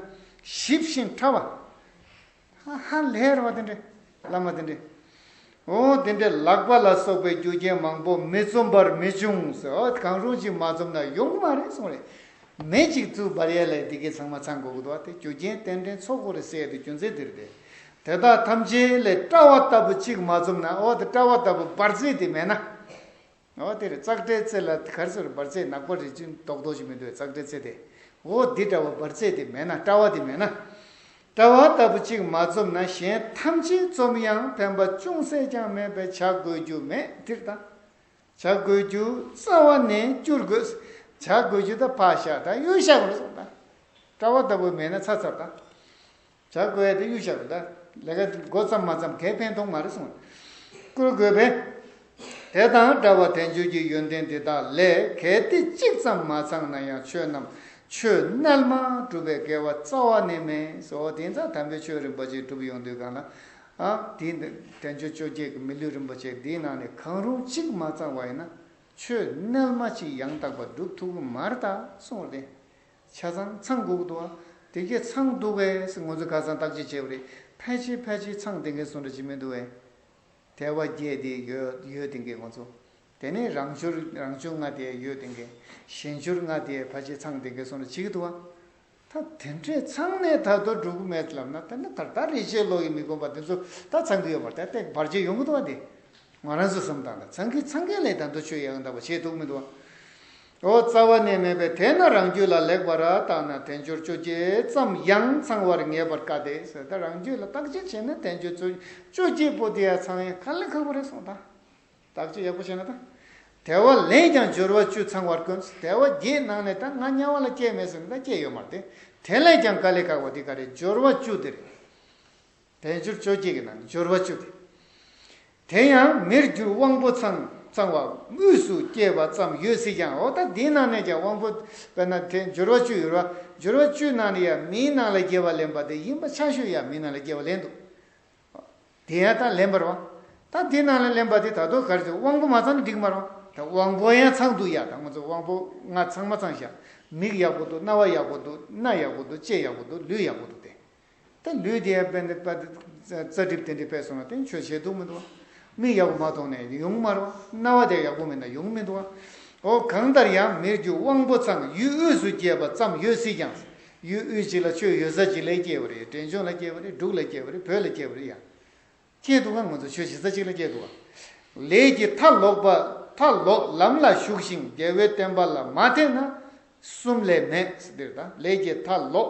ཞིབ་ཅིང་ཕྲ་བ། ཧ་ཧ་ལས་རེད་བ་དེ་འདྲས། བླ་མ་དེ་འདྲས། འོ་དེ་འདྲས་ལག་པ་ལ་སོགས་པའི་རྒྱུ་རྐྱེན་མང་པོ་མི་འཛོམས་པར་མི་འབྱུང་ཟེར། འོ་གང་རུང་ཅིག་མ་འཛོམས་ན་ཡོང་གི་མ་རེད་གསུངས་རེད། མེ་གཅིག་ཙུག་འབར་ཡས་ལ་འདི་གས་ཚང་མ་ཚང་དགོས་ཀྱི་འདུག་བ། དེ་རྒྱུ་རྐྱེན་རྟེན་འབྲེལ་ཚོགས་དགོས་རེད་ཟེར་ཡས་དེ་རྒྱུ་མཚན་དེ་རེད་དེ། དེ་དག་ཐམས་ཅད་ལས་སྤྲ་བ་ལྟ་བུ་གཅིག་མ་འཛོམས་ན། འོ་དེ་སྤྲ་བ་ལྟ་བུ་འབར་རྫས་དེ་མེད་ན། འོ་དེ་རེད། ཙག་སྒྲའི་རྩེ་ལ་ག་རེ་ཟེར། འབར་རྫས་ནག་པོ་རེད་ཅིང་རྡོག་རྡོག་ཅིག་མི་འདུག་ཙག་སྒྲའི་རྩེ་དེ། འོ་འདི་འདྲ་བ་འབར་རྫས་དེ་མེད་ན། སྤྲ་བ་དེ་མེད་ན། སྤྲ་བ་ལྟ་བུ་གཅིག་མ་འཛོམས་ན་གཞན་ཐམས་ཅད་འཛོམས་ཡང་ཕན་པ་ཅུང་ཟད་ཀྱང་མེད་པས་བྱ་དགོས་རྒྱུ་མེད། འདིར་ད། བྱ་དགོས་རྒྱུ་རྩ་བ་ནས་བསྐྱུར་དགོས། བྱ་དགོས་རྒྱུ་ད་ཕར་བཞག་ད་གཡུག་བཞག་དགོས་སོང་ད། སྤྲ་བ་ལྟ་བུ་མེད་ན་ཚར་ཚར་ད། བྱ་དགོས་ཡ་དེ་གཡུག་བཞག་རེད་ད། ལས་ཀ་འགོ་བརྩམས་མ་བརྩམས་གའི་ཕན་ཐོགས་མ་རེད་གསུངས། བསྐུལ་དགོས་པས། དེ་དང་འདྲ་བ་དལ་འབྱོར་གྱི་ཡོན་ཏན་འདི་དག་ལས་གལ་ཏེ་གཅིག་ཙམ་མ་ཚང་ན་ཡང་ཆོས་རྣམས་ཆོས་རྣལ་མ་སྒྲུབ་པའི་དགེ་བ་རྩ་བ་ནས་མེད་ཟེར། འོ་དེ་ཙང་དམ་པའི་ཆོས་རིན་པོ་ཆེ་སྒྲུབ་ཡོང་དུས་གང་ལ། ཨ་དེ་དལ་འབྱོར་བཅོ་བརྒྱད་ཀྱི་མི་ལུས་རིན་པོ་ཆེ་འདིའི་ནང་ནས་གང་རུང་གཅིག་མ་ཚང་བ་ཡིན་ན་ཆོས་རྣལ་མ་གཅིག་ཡང་དག་པ་སྒྲུབ་ཐུབ་ཀྱི་མ་རེད་ད་གསུངས་རེད། ཆ་ཚང་ཚང་དགོས་ཀྱི་འདུག་བ། དེ་གས་ཚང་འདུག་གས་ཟེར་ང་ཚོས་ཁ་སང་བརྟག་དཔྱད་བྱས་པ་རེད། ཕལ་ཆེར་ཕལ་ཆེར་ཚང་དེ་གས་སོང་འདྲ་ཅིག་མི་འདུག་བས། དལ་བ་བརྒྱད་དེ་ཡོད་ཡོད་དེ་གས་ང་ཚོ། དེ་ནས་རང་སྦྱོར་རང་སྦྱོར་ལྔ་དེ་ཡོད་དེ་གས། གཞན་སྦྱོར་ལྔ་དེ་ཕལ་ཆེར་ཚང་དེ་གས་སོང་འདྲ་བྱེད་ཀྱི་འདུག་བ། ད་དེ་འདྲས་ཚང་ནས་ད་དུང་འགྲུབ་ཀྱི་མེད་ལབ་ན། ད་ནི་ད་ལྟ་རིག་བྱེད་བློ་ཡིས་མི་ཁོམ་པ་དེ་ཚོ་ད་ཚང་གི་ཡོད་མ་རེད། ད་ལྟ་བར་ཆད་ཡོང་གི་འདུག་བ་དེ། ང་རང་ཚོ་བསམ་སྟངས་དང་ཚང་གི་ཚང་གི་ལས་ད་དུང་ཆོས་ཡང་དག་པ་བྱེད་ཐུབ་མི་འདུག་བ། འོ་རྩ་བ་ནས་མེད་པས་དེས་ན་རང་རྒྱུད་ལ་ལེགས་པར་བརྟགས་ན་དལ་འབྱོར་བཅོ་བརྒྱད་ཙམ་ཡང་ཚང་བར་ངེས་པར་དཀའ་སྟེ་ཟེར། ད་རང་རྒྱུད་ལ་བརྟག་དཔྱད་བྱས་ན་དལ་འབྱོར་བཅོ་བཅོ་བརྒྱད་པོ་དེ་ཡང་ཚང་ཡང་དཀའ་ལས་ཁག་པོ་རེད་གསུངས་ད། བརྟག་དཔྱད་ཡག་པོ་བྱས་ན་ད། དལ་བ་ལས་ཀྱང་འབྱོར་བ་བཅུ་ཚང་བར་དཀོན། དལ་བ་བརྒྱད་ནང་ནས་ད་ང་དམྱལ་བ་ལ་སྐྱེས་མེད་ཟེར་ན་ད་སྐྱེས་ཡོད་མ་རེད་དེ། དེ་ལས་ཀྱང་དཀའ་ལས་ཁག་པ་འདི་ག་རེ། འབྱོར་བ་བཅུ་དེ་རེད། དལ་འབྱོར་བཅོ་བརྒྱད་ཀྱི་ནང་ནས་འབྱོར་བ་བཅུ་དེ། དེ་ཡང་མིར་གྱུར་དབང་པོ་ཚང་ཚང་བ་དབུས་སུ་སྐྱེས་པ་ཙམ་ཡོད་སྲིད་ཀྱང་། འོ་ད་འདིའི་ནང་ནས་ཀྱང་དབང་པོ་དཔེར་ན་དེ་འབྱོར་བ་བཅུ་ཡོད་ར། འབྱོར་བ་བཅུའི་ནང་ནས་ཡང་མིའི་ནང་ལ་སྐྱེ་བ་ལེན་པ་དེ་ཡིན་པ་ཆ་ཤོས་ཡང་མིའི་ནང་ལ་སྐྱེ་བ་ལེན་འདུག་དེ་ཡང་ད་ལེན་པར་བ། ད་དེ་ནང་ལ་ལེན་པ་དེ་ད་དུང་ག་རེ་ཟེར། དབང་པོ་མ་ཚང་ན་འགྲིག་མ་རེད་བ། ད་དབང་པོ་ཡང་ཚང་འདུག་ཡ། ད་ང་ཚོ་དབང་པོ་ལྔ་ཚང་མ་ཚང་ཤག་མིག་ཡག་པོ་འདུག་སྣ་བ་ཡག་པོ་འདུག་སྣ་ཡག་པོ་འདུག་ལྕེ་ཡག་པོ་འདུག་ལུས་ཡག་པོ་འདུག་དེ། ད་ལུས་དེ་ཡང་དཔེ་འདི་དཔེ་རྩ་གྲིབ་དེ་འདྲའི་དཔེ་སོང་ན་དེ་ཆོས་བྱེད་ཐུབ་མི་འདུག་བ། མིག་ཡག་པོ་མ་མཐོང་ནས་ཡོང་མ་རེད་བ། སྣ་བ་དེ་ཡག་པོ་མེད་ན་ཡོང་མི་འདུག་བ། འོ་གང་ལྟར་ཡང་མིར་གྱུར་དབང་པོ་ཚང་ཡུལ་དབུས་སུ་སྐྱེས་པ་ཙམ་ཡོད་སྲིད་ཀྱང་། ཡུལ་དབུས་གཅིག་ལ་ཆོས་ཡོད་ས་གཅིག་ལ་སྐྱེས་པ་རེད། འབྲས་ལྗོངས་ལ་སྐྱེས་པ་རེད། འབྲུག་ལ་སྐྱེས་པ་རེད། བོད་ལ་སྐྱེས་པ་རེད་ཡ། སྐྱེས་འདུག་ག་ང་ཚོ་ཆོས་བྱེད་ས་གཅིག་ལ་སྐྱེས་འདུག་ག་ལས་ཀྱི་མཐའ་ལོག་པ། མཐའ་ལོག་ལམ་ལ་ཞུགས་ཤིང་རྒྱལ་བའི་བསྟན་པ་ལ་མ་དད་ན། གསུམ་ལས་མེད་ཟེར་དེར་ད་ལས་ཀྱི་མཐའ་ལོག་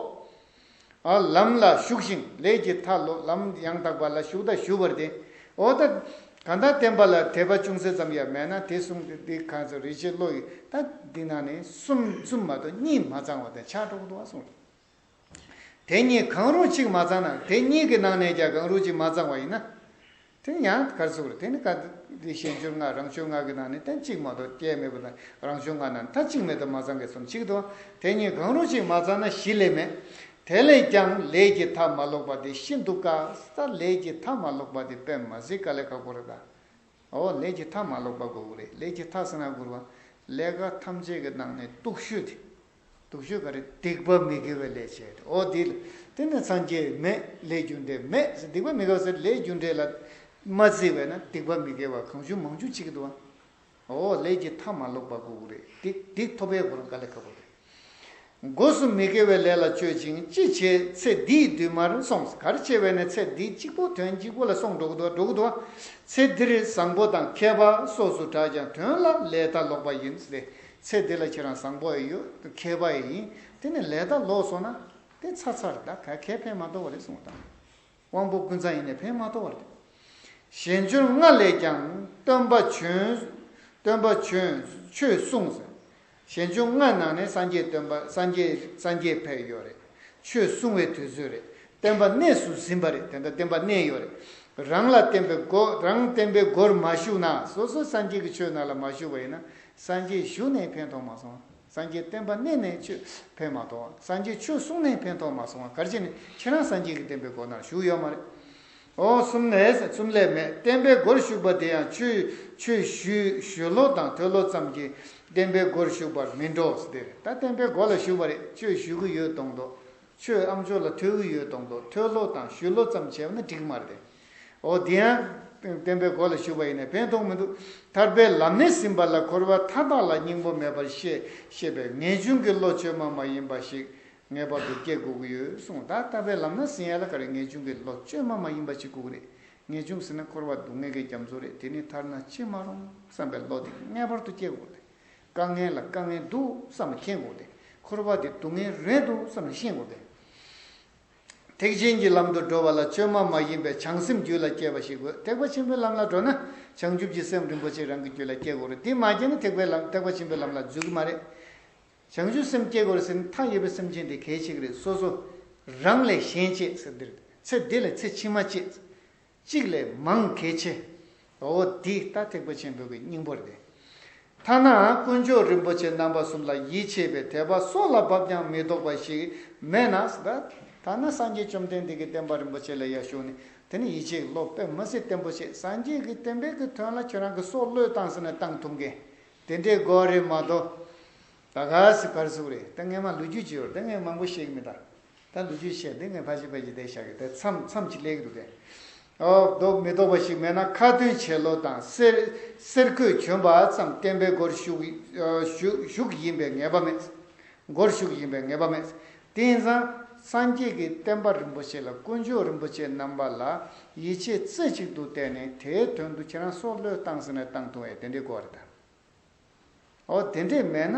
ཨ་ལམ་ལ་ཞུགས་ཤིང་། ལས་ཀྱི་མཐའ་ལོག་ལམ་ཡང་དག་པ་ལ་ཞུགས་དང་ཞུགས་པར་ཏེ། འོ་ད་གང་ལྟར་བསྟན་པ་ལ་དད་པ་ཅུང་ཟད་ཙམ་ཡང་མེད་ན་དེ་གསུངས་ཏེ་འདི་གང་ཚོ་རིག་བྱེད་བློ་ཡི་ད་འདི་ནང་ནས་གསུམ་གསུམ་མ་གཏོགས་གཉིས་མ་ཚང་བ་དང་ཆགས་འགྲོ་གི་འདུག་བ་གསུངས། དེ་གཉིས་གང་རུང་གཅིག་མ་ཚང་ན། དེ་གཉིས་ཀྱི་ནང་ནས་ཀྱང་གང་རུང་གཅིག་མ་ཚང་བ་ཡིན་ན། དེ་ཡང་གར་ཚུགས་རེད། དེ་ནི་ག་འདི་ཞན་སྦྱོར་ལྔ་རང་སྦྱོར་ལྔ་གི་ནང་ནས་དེ་གཅིག་མ་གཏོགས་སྐྱེས་མེད་པ་དང་། རང་སྦྱོར་ལྔ་ནང་ད་གཅིག་མེད་དུ་མ་ཚང་གི་གསུམ་གཅིག་དང་། དེ་གཉིས་གང་རུང་གཅིག་མ་ཚང་ན་བཞི་ལས་མེད། དེ་ལས་ཀྱང་ལས་ཀྱི་མཐའ་མ་ལོག་པ་དེ་ཤིན་ཏུ་དཀའ། ད་ལས་ཀྱི་མཐའ་མ་ལོག་པ་དེ་དཔེ་མ་སྲིད་དཀའ་ལས་ཁག་པོ་རེད་ད། འོ་ལས་ཀྱི་མཐའ་མ་ལོག་པ་དགོས་ཀྱི་རེད། ལས་ཀྱི་མཐའ་ཟེར་ན་དགོས་པ། ལས་ཀ་ཐམས་ཅད་ཀྱི་ནང་ནས་སྡུག་ཤོས་དེ། སྡུག་ཤོས་ག་རེ། སྡིག་པ་མི་དགེ་བའི་ལས་བྱས་ཏེ། འོ་འདི་ལ་དེ་ནི་སངས་རྒྱས་མེད། ལས་རྒྱུ་འབྲས་མེད་ཟེར། སྡིག་པ་མི་དགེ་བ་ཟེར་ལས་རྒྱུ་འབྲས་ལ་མ་བརྩི་བས་ན་སྡིག་པ་མི་དགེ་བ་གང་བྱུང་མང་བྱུང་བྱེད་ཀྱི་འདུག་བ། འོ་ལས་ཀྱི་མཐའ་མ་ལོག་པ་དགོས་ཀྱི་རེད། སྡིག་སྡིག་ཐོབ་པའི་སྒོ་རང་དཀའ་ལས་ཁག་པོ་རེད། སྒོ་གསུམ་མི་དགེ་བའི་ལས་ལ་སྤྱོད་ཅིང་། ཅི་བྱེད་ཚེ་འདིའི་དུས་མར་སོང་། ག་རེ་བྱས་པས་ན་ཚེ་འདི་གཅིག་པོ་དོན་གཅིག་པོ་ལ་སོང་འགྲོ་གི་འདུག་འགྲོ་གི་འདུག་ཚེ་འདིར་བཟང་པོ་དང་མཁས་པ་སོགས་སུ་གྲགས་ཀྱང་དོན་ལ་ལས་མཐའ་ལོག་པ་ཡིན་ཟེར་ཏེ། ཚེ་འདི་ལ་ཁྱེད་རང་བཟང་པོ་ཡང་ཡོད། མཁས་པ་ཡང་ཡིན། དེ་ནི་ལས་མཐའ་ལོག་སོང་ན་དེ་ཚར་ཚར་ད་ག་གས་ཕན་མ་ཐོགས་པ་རེད་གསུངས་དང་། དབང་པོ་ཀུན་ཚང་ཡིན་ནས་ཕན་མ་ཐོགས་པར་ཐལ། ཞན་སྦྱོར་ལྔ་ལས་ཀྱང་སྟོན་པ་བྱོན། སྟོན་པ་བྱོན་ཆོས་གསུངས་ཟེར། ཞན་སྦྱོར་ལྔ་ནང་ནས་སངས་རྒྱས་སྟོན་པ་སངས་རྒྱས་སངས་རྒྱས་ཕེབས་ཡོད་རེད། ཆོས་གསུང་བའི་དུས་ཚོད་རེད། བསྟན་པ་གནས་སུ་ཟིན་པ་རེད། དེ་འདྲ་བསྟན་པ་གནས་ཡོད་རེད། རང་ལ་བསྟན་པའི་སྒོ་རང་བསྟན་པའི་སྒོར་མ་ཞུགས་ན། སོ་སོ་སངས་རྒྱས་ཀྱི་ཆོས་ནང་ལ་མ་ཞུགས་པ་ཡིན་ན། སངས་རྒྱས་བཞུགས་ནས་ཕན་ཐོགས་མ་སོང་། སངས་རྒྱས་བསྟན་པ་གནས་ནས་ཆོས་ཕན་མ་ཐོགས། སངས་རྒྱས་ཆོས་གསུངས་ནས་ཕན་ཐོགས་མ་སོང་བ། ག་རེ་བྱས་ནས་ཁྱེད་རང་སངས་རྒྱས་ཀྱི་བསྟན་པའི་སྒོ་ནར་ཞུགས་ཡོད་མ་རེད། འོ་གསུམ་ལས་གསུམ་ལས་མེད། བསྟན་པའི་སྒོར་ཞུགས་པ་དེ་ཡང་ཆོས་ཆོས་ཞུ་ཞུ་ལོ་དང་ཐོས་ལོ་ཙམ་གྱིས་བསྟན་པའི་སྒོར་ཞུགས་པར་མི་འགྲོ་ཟེར་ཏེ། ད་བསྟན་པའི་སྒོ་ལ་ཞུགས་པ་རེད། ཆོས་ཞུ་གི་ཡོད་མདོག་མདོག་ཆོས་ཨ་མཆོག་ལ་ཐོས་ཀྱི་ཡོད་མདོག་མདོག་ཐོས་ལོ་དང་ཞུ་ལོ་ཙམ་བྱས་པ་ན་འགྲིག་མ་རེད། འོ་དེ་ཡང་བསྟན་པའི་སྒོ་ལ་ཞུགས་པ་ཡིན་ན་ཕན་ཐོགས་མི་འདུག་ཐར་པའི་ལམ་སྣེ་ཟིན་པ་ལ་འཁོར་བ་མཐའ་དག་ལ་སྙིང་པོ་མེད་པར་ཤེས་ཤེས་པས་ངེས་འབྱུང་གི་བློ་བཅོས་མ་མ་ཡིན་པ་ཞིག་ངེས་པར་དུ་སྐྱེ་དགོས་ཀྱི་ཡོད་གསུངས། ད་ཐར་པའི་ལམ་སྣེ་ཟིན་ཡ་ལ་ག་རེ་ངེས་འབྱུང་གི་བློ་བཅོས་མ་མ་ཡིན་པ་ཞིག་དགོས་ཀྱི་རེད། ངེས་འབྱུང་ཟེར་ན་འཁོར་བ་སྡུག་བསྔལ་གྱི་རྒྱ་མཚོ་རེད། དེ་ནས་ཐར་ན་ཅི་མ་རུང་བསམ་པའི་བློ་དེ་ངེས་པར་དུ་སྐྱེ་དགོས་རེད། དཀའ་ངལ་ལ་དཀའ་ངལ་འདུག་བསམ་ནས་མཁྱེན་དགོས་ཏེ། འཁོར་བ་འདི་སྡུག་བསྔལ་རེད་འདུག་བསམ་ནས་ཤེས་དགོས་ཏེ། ཐེག་ཆེན་གྱི་ལམ་དུ་འགྲོ་བ་ལ་བཅོས་མ་མ་ཡིན་པའི་བྱང་སེམས་རྒྱུད་ལ་སྐྱེས་པ་ཞིག་དགོས། ཐེག་པ་ཆེན་པོའི་ལམ་ལ་འགྲོ་ན་བྱང་ཆུབ་ཀྱི་སེམས་རིན་པོ་ཆེ་རང་གི་རྒྱུད་ལ་སྐྱེ་དགོས་རེད། དེ་མ་སྐྱེས་ན་ཐེག་པའི་ལམ་ཐེག་པ་ཆེན་པོའི་ལམ་ལ་འཛུལ་གྱི་མ་རེད། བྱང་ཆུབ་སེམས་སྐྱེ་དགོས་རེད་ཟེར་ན་མཐའ་ཡས་པའི་སེམས་ཅན་དེ་གལ་ཆེ་གི་རེད། སོ་སོ་རང་ལས་གཞན་གཅེས་ཟེར་འདིར་ཚེ་འདི་ལས་ཚེ་ཕྱི་མ་གཅེས། གཅིག་ལས་མང་གལ་ཆེ། འོ་འདི་ལྟ་ཐེག་པ་ཆེན་པོའི་གི་སྙིང་པོ་རེད། ཐ་ན་དཀོན་མཆོག་རིན་པོ་ཆེ་རྣམ་པ་གསུམ་ལ་ཡིད་ཆེས་པའི་དད་པ་སྲོག་ལ་བབས་ཀྱང་མི་ལྡོག་པ་ཞིག་མེད་ན། ད་ཐ་ན་སངས་རྒྱས་བཅོམ་ལྡན་འདས་ཀྱི་བསྟན་པ་རིན་པོ་ཆེ་ལ་ཡར་ཞུགས་ནས་དེ་ནི་ཡིད་ཆེས་བློ་དཔེ་མི་སྲིད་བརྟན་པོ་བྱེད། སངས་རྒྱས་ཀྱི་བསྟན་པའི་གི་དོན་ལ་ཁྱོད་རང་གི་སྲོག་བློས་བཏང་ཟེར་ན་བཏང་ཐུབ་མཁན་དེ་འདྲའི་དགོས་རེད་མ་གཏོགས། ད་ག་སེ་གར་སུ་རེད། ད་ངས་མ་ལོ་རྒྱུས་ཅིག་ཡོད་རེད། ད་ངས་མང་པོ་བཤད་གི་མི་ད། ད་ལོ་རྒྱུས་བཤད་དེ་ངས་ཕལ་ཆེར་ཕལ་ཆེར་དེ་བཤད་གི་དེ་མཚམས་མཚམས་ཅིག་སླེབས་གི་འདུག་དེ། ཨོ་ལྡོག་མི་ལྡོག་པ་ཞིག་མེད་ན་ཁ་ཏོན་བྱེད་ལོ་དང་གསེར་གསེར་གོས་གྱོན་པ་ཙམ་བསྟན་པའི་སྒོར་ཞུགས་ཞུགས་ཞུགས་ཡིན་པའི་ངེས་པ་མེད། སྒོར་ཞུགས་ཡིན་པའི་ངེས་པ་མེད། དེ་ཡིན་ཙང་སངས་རྒྱས་ཀྱི་བསྟན་པ་རིན་པོ་ཆེ་ལ་དཀོན་མཆོག་རིན་པོ་ཆེ་རྣམ་པ་ལ་ཡིད་ཆེས་རྩེ་གཅིག་ཏུ་བརྟེན་ནས་དེའི་དོན་དུ་ཁྱེད་རང་སྲོག་བློས་བཏང་ཟེར་ནས་བཏང་ཐུབ་པའི་དེ་འདྲའི་དགོས་རེད་ད། འོ་དེ་འདྲས་མེད་ན་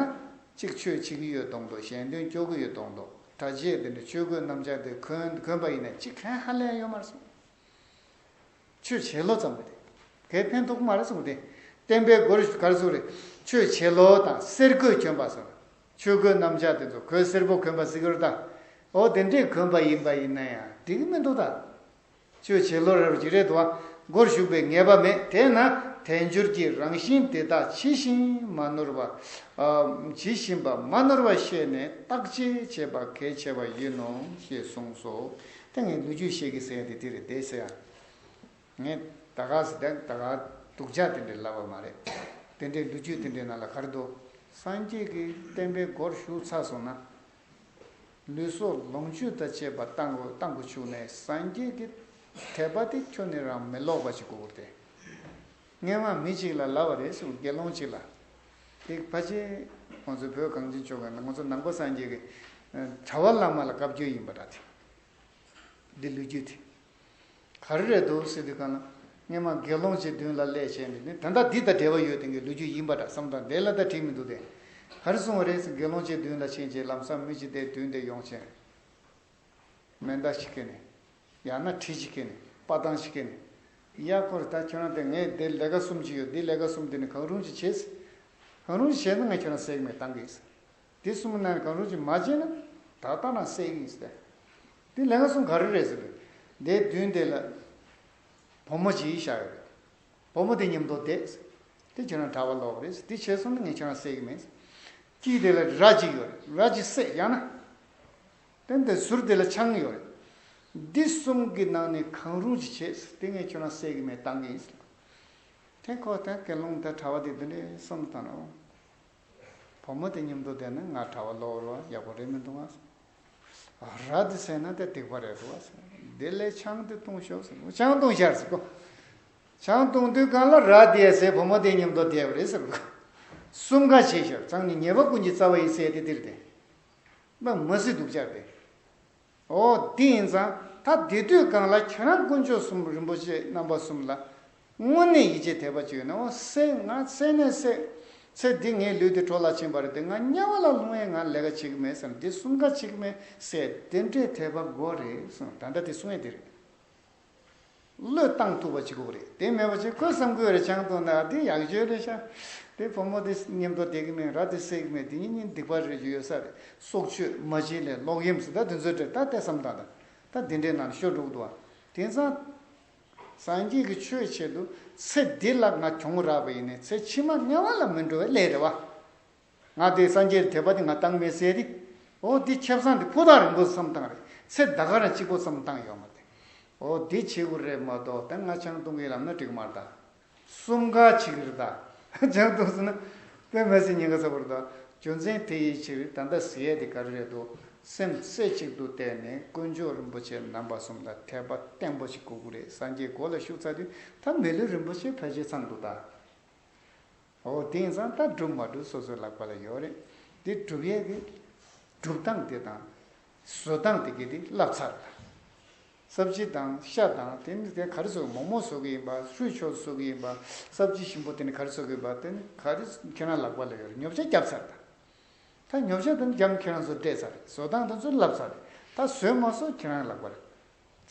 གཅིག་ཆོས་བྱེད་ཀྱི་ཡོད་མདོག་མདོག་གཞན་དོན་སྐྱོ་གི་ཡོད་མདོག་མདོག་གྲྭ་ཆས་དེ་འདྲ་ཆོས་གོས་སྣམ་སྦྱར་དེ་གོན་གོན་པ་ཡིན་ན་གཅིག་གང་ཧ་ལས་ཡོད་མ་རེད་གསུངས། ཆོས་བྱེད་ལོ་ཙམ་རེད། གས་ཕན་ཐོགས་མ་རེད་གསུངས་ཏེ། བསྟན་པའི་སྒོར་ག་རེ་གསུངས་རེད། ཆོས་བྱེད་ལོ་དང་གསེར་གོས་གྱོན་པ་སོགས། ཆོས་གོས་སྣམ་སྦྱར་དེ་ཚོ་གོས་སེར་པོ་གོན་པ་ཟེར་གི་རེད་ད། འོ་དེ་འདྲས་གོན་པ་ཡིན་པ་ཡིན་ན་ཡང་འགྲིག་གི་མི་འདུག་ད། ཆོས་བྱེད་ལོ་རེ་བ་ཅིག་རེད་འདུག་བ། སྒོར་ཞུགས་པའི་ངེས་པ་མེད། དེས་ན་དལ་འབྱོར་གྱི་རང་བཞིན་དེ་དག་ཇི་བཞིན་མ་ནོར་བ། ཇི་བཞིན་པ་མ་ནོར་བ་ཤེས་ནས་བརྟག་དཔྱད་བྱེད་པ་གལ་ཆེ་བ་ཡིན་ནོ་ཞེས་གསུངས་སོ། དེ་ངས་ལོ་རྒྱུས་བཤད་ཀྱི་ཟེར་ཡ་དེ་དེ་རེད་དེ་ཟེར་ཡ། ངས་ད་ག་ཟེར་ད་ད་ག་སྡུག་ཅག་དེ་འདྲའི་ལབ་པ་མ་རེད། དེ་འདྲའི་ལོ་རྒྱུས་དེ་འདྲའི་ནང་ལ་ག་རེ་འདུག་སངས་རྒྱས་ཀྱི་བསྟན་པའི་སྒོར་ཞུགས་ཚར་སོང་ན། ལུས་སྲོག་ལོངས་སྤྱོད་དང་བཅས་པ་བཏང་དགོས་བཏང་དགོས་བྱུང་ནས་སངས་རྒྱས་ཀྱི་དད་པ་དེ་ཁྱོན་ནས་རང་མི་ལོག་པ་ཞིག་དགོས་ཀྱི་རེད། སྔན་མ་མི་གཅིག་ལ་ལབ་པ་རེད་གསུངས། དགེ་སློང་གཅིག་ལ། དེ་ཕལ་ཆེར་ ང་ཚོའི་བོད་གངས་ཅན་ལྗོངས་ཀྱི་ང་ཚོ་ནང་པ་སངས་རྒྱས་ཀྱི་ཨ་གྲྭ་པ་བླ་མ་ལ་བཀའ་བཀྱོན་ཡིན་པ་འདྲ་དེ། འདི་ལོ་རྒྱུས་དེ་ག་རེ་རེད་འདུག་ཟེར་དུས་གང་ལ། སྔས་མ་དགེ་སློང་ཅིག་མདུན་ལ་སླེབས་བྱས་ནས་ནི་ད་ལྟ་འདི་དང་འབྲེལ་བ་ཡོད་དེ་གའི་ལོ་རྒྱུས་ཡིན་པ་འདྲ་བསམ་སྟངས་དེ་ལ་ད་དྲིས་མི་འདུག་སྟེ། ག་རེ་གསུངས་པ་རེད་ཟེར། དགེ་སློང་ཅིག་མདུན་ལ་ཕྱིན་བྱས་ལམ་སང་མི་ཅིག་དེ་མདུན་དེ་ཡོང་བྱས། མེ་མདའ་ཞིག་ཁྱེར་ནས། ཡང་ན་གྲི་ཞིག་ཁྱེར་ནས། པ་ཏང་ཞིག་ཁྱེར་ནས། ཡ་ཁོ་རེ་ད་ཁྱོད་རང་དེ་ངས་དེ་ལས་ཀ་གསུམ་ཅིག་ཡོད། འདི་ལས་ཀ་གསུམ་དེ་ནི་གང་རུང་ཅིག་བྱེད། གང་རུང་ཅིག་བྱས་ན་ངས་ཁྱོད་རང་བསད་ཀྱི་མེད་བཏང་གི་ཡིན་ཟེར། དེ་གསུམ་ནང་གང་རུང་ཅིག་མ་བྱས་ན་ད་ལྟ་ན་བསད་ཀྱི་ཡིན་ཟེར། དེ་ལས་ཀ་གསུམ་ག་རེ་རེད་ཟེར་དུས། དེའི་མདུན་དེ་ལ་བུ་མོ་ཅིག་བཞག་ཡོད་རེད། བུ་མོ་དེ་མཉམ་དུ་བསྡད། དེ་ཁྱོད་རང་གྲྭ་པ་ལོག་རེད། དེ་བྱས་སོང་ན་ངས་ཁྱོད་རང་བསད་ཀྱི་མེད། དཀྱིལ་དེ་ལ་ར་གཅིག་ཡོད་རེད། ར་གཅིག་བསད། ཡང་ན། དེ་འདི་ཟུར་དེ་ལ་ཆང་ཡོད་རེད། འདི་གསུམ་གྱི་ནང་ནས་གང་རུང་ཅིག་བྱས། དེ་ངས་ཁྱོད་རང་བསད་ཀྱི་མེད་བཏང་གི་ཡིན། དེ་ཁོ་དེ་དགེ་སློང་དེ་གྲྭ་པ་དེ་འདི་འདྲའི་གསུམ་བཏང་ནོ། བུ་མོ་དེ་མཉམ་དུ་བསྡད་ན་ང་གྲྭ་པ་ལོག་རོགས་ཡག་པོ་རེད་མི་འདུག་ཨ། ར་དེ་བསད་ན་དེ་སྡིག་པ་རེད་འདུག་ཨ། དེ་ལས་ཆང་དེ་བཏུང་ཤོག་ཟེར། ཆང་བཏུང་ཤར་ཟེར་གོ། ཆང་བཏུང་དུས་གང་ལ་ར་དེ་ཟེར་བུ་མོ་དེ་མཉམ་དུ་བསྡད་པ་རེད་ཟེར་གོ། གསུམ་ཀ་བྱས་ཤར་ཚང་ནི་ཉེས་པ་ཀུན་གྱི་རྩ་བ་ཡིན་ཟེར་དེ་དེར་དེ། མ་མ་སྲིད་སྡུག་ཅག་དེ། འོ་དེ་ཡིན་ཙང་ད་དེ་དུས་གང་ལ་ཁྱེད་རང་དཀོན་མཆོག་གསུམ་རིན་པོ་ཆེ་རྣམ་པ་གསུམ་ལ་དངོས་གནས་ཡིད་ཆེས་དད་པ་ཅིག་ཡོད་ན། འོ་སེ་ང་སེ་ནས་སེ། ཚེ་འདི་ངའི་ལུས་འདི་འཕྲོ་བརླག་ཕྱིན་པ་རེད་དེ་ང་དམྱལ་བ་ལ་ལྷུང་ཡས་ང་ལས་ཀ་བྱེད་ཀྱི་མེད་ཟེར་ན། འདི་གསུམ་ཀ་བྱེད་ཀྱི་མེད་ཟེར་དེ་འདྲའི་དད་པ་དགོས་རེད་གསུངས། ད་ལྟ་དེ་གསུང་ཡས་དེ་རེད། བློས་བཏང་ཐུབ་པ་བྱེད་དགོས་རེད། དེ་མེད་པ་བྱས་ཁོས་བསམ་གྱི་ཡོད་རེད། ཆང་བཏུང་ན་དེ་ཡག་ཤོས་རེད་ཤག་དེ་བུ་མོ་དེ་མཉམ་དུ་བསྡད་ཀྱི་མེད། ར་དེ་བསད་ཀྱི་མེད། དེ་གཉིས་གཉིས་སྡིག་པ་རེ་ཡོད་ས་རེད། སྲོག་གཅོད་མ་བྱིན་ལས་ལོག་གཡེམ་ཟེར་ད་དེ་ཚོ་རེད། ད་དེ་བསམ་སྟངས་ད་ད་དེ་འདྲའི་ནང་ཤོར་འགྲོ་གི་འདུག་བ། དེང་སང་སངས་རྒྱས་ཀྱི་ཆོས་ཆེད་དུ་ཚེ་འདི་ལ་ང་གྱོང་རག་པ་ཡིན་ནའི་ཚེ་ཕྱི་མ་དམྱལ་བ་ལ་མི་འགྲོ་བའི་ལས་རེད་བ། ང་དེ་སངས་རྒྱས་དད་པ་དེ་ང་བཏང་མེད་ཟེར་ཏེ། འོ་འདི་ཁེ་བཟང་དེ་ཕུ་ཐག་རིང་པོ་བསམ་བཏང་རེད། ཚེ་ད་ག་རང་གཅིག་པོ་བསམ་བཏང་ཡོད་མ་རེད། འོ་འདི་བྱེད་དགོས་རེད་མ་གཏོགས་ད་ང་ཆང་བཏུང་གི་ལབ་ན་འགྲིག་མ་རེད་ད། གསུམ་ཀ་བྱེད་ཀྱི་རེད་ད། ཆང་བཏུང་སོང་ན་དཔེ་མི་སྲིད་ཉེན་ཁ་ཚ་པོ་རེད་ད། རྒྱུ་མཚན་དེ་ཡི་ཕྱིར་ད་ལྟ་ཟེར་ཡས་དེ་ག་རེ་རེད་འདུག་སེམས་རྩེ་གཅིག་ཏུ་གཏད་ནས་དཀོན་མཆོག་རིན་པོ་ཆེ་རྣམ་པ་གསུམ་ལ་དད་པ་བརྟན་པོ་ཞིག་དགོས་ཀྱི་རེད། སངས་རྒྱས་མགོ་ལ་ཞུགས་ཚར་དུས་ད་མི་ལུས་རིན་པོ་ཆེ་ཕལ་ཆེར་ཚང་འདུག་ད། འོ་དེ་ཡིན་ཙང་ད་སྒྲུབ་མ་སྒྲུབ་སོ་སོའི་ལག་པ་ལ་ཡོད་རེད། དེ་སྒྲུབ་ཡས་ཀྱི་སྒྲུབ་སྟངས་དེ་དང་བཟོ་སྟངས་དེ་གི་དེ་བསླབ་ཚར་ལ། སབ་ཇི་དང་ཤ་དང་དེ་ནི་དེ་ག་རེ་བཟོ། མོག་མོག་བཟོ་གི་ཡིན་པ། ཧྲུལ་ཆོག་བཟོ་གི་ཡིན་པ། སབ་ཇི་ཞིམ་པོ་དེ་ནི་ག་རེ་བཟོ་གི་ཡིན་པ། དེ་ནི་ག་རེ་ཁྱེད་རང་ལག་པ་ལ་ཡོད་རེད། ཉོ་ཆ་བརྒྱབ་ཚར་ད། ད་ཉོ་ཆ་དེ་ནི་རྒྱབ་ཁྱེད་རང་ཚོ་སྤྲད་ཚར་རེད། བཟོ་སྟངས་དེ་ཚོ་བསླབ་ཚར་རེད། ད་བཟོས་མ་བཟོ་ཁྱེད་རང་ལག་པ་རེད།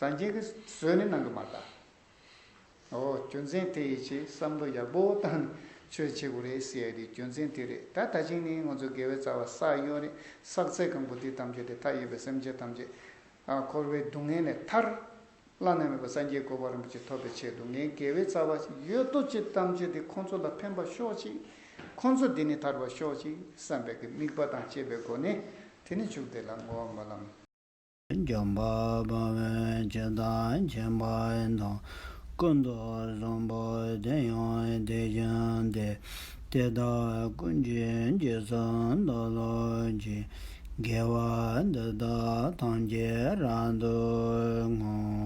སངས་རྒྱས་ཀྱིས་བཟོས་ནས་གནང་གི་མ་རེད་ད། འོ་རྒྱུ་མཚན་དེ་ཡི་ཕྱིར་བསམ་བློ་ཡག་པོ་བཏང་ནས་ཆོས་བྱེད་དགོས་རེད་ཟེར་ཡ་དེ་རྒྱུ་མཚན་དེ་རེད། ད་ད་ཅིང་ནི་ང་ཚོ་དགེ་བའི་རྩ་བ་བསགས་ཡོད་རེད། བསགས་ཚད་གང་པོ་དེ་ཐམས་ཅད་དེ་མཐའ་ཡས་པའི་སེམས་ཅན་ཐམས་ཅད་ཨ་འཁོར་བའི་སྡུག་བསྔལ་ནས་ཐར། བླ་ན་མེད་པ་སངས་རྒྱས་གོ་འཕང་རིན་པོ་ཆེ་ཐོབ་པའི་ཆེད་དུ་ངས་དགེ་བའི་རྩ་བ་ཡོད་དོ་ཅིག་ཐམས་ཅད་དེ་ཁོང་ཚོ་ལ་ཕན་པ་ཤོག་ཅིག་ཁོང་ཚོ་འདི་ནས་ཐར་བ་ཤོག་ཅིག་བསམ་པའི་གི་དམིགས་པ་དང་བཅས་པའི་སྒོ་ནས་དེ་ནས་མཇུག་དེ་ལ་བསྔོ་བ་སྨོན་ལམ། འཇམ་དཔལ་དཔའ་བོས་ཇི་ལྟར་མཁྱེན་པ་དང་། ཀུན་ཏུ་བཟང་པོ་དེ་ཡང་དེ་བཞིན་ཏེ། དེ་དག་ཀུན་གྱི་རྗེས་སུ་བདག་སློབ་ཅིང་། དགེ་བ་འདི་དག་ཐམས་ཅད་རབ་ཏུ་བསྔོ།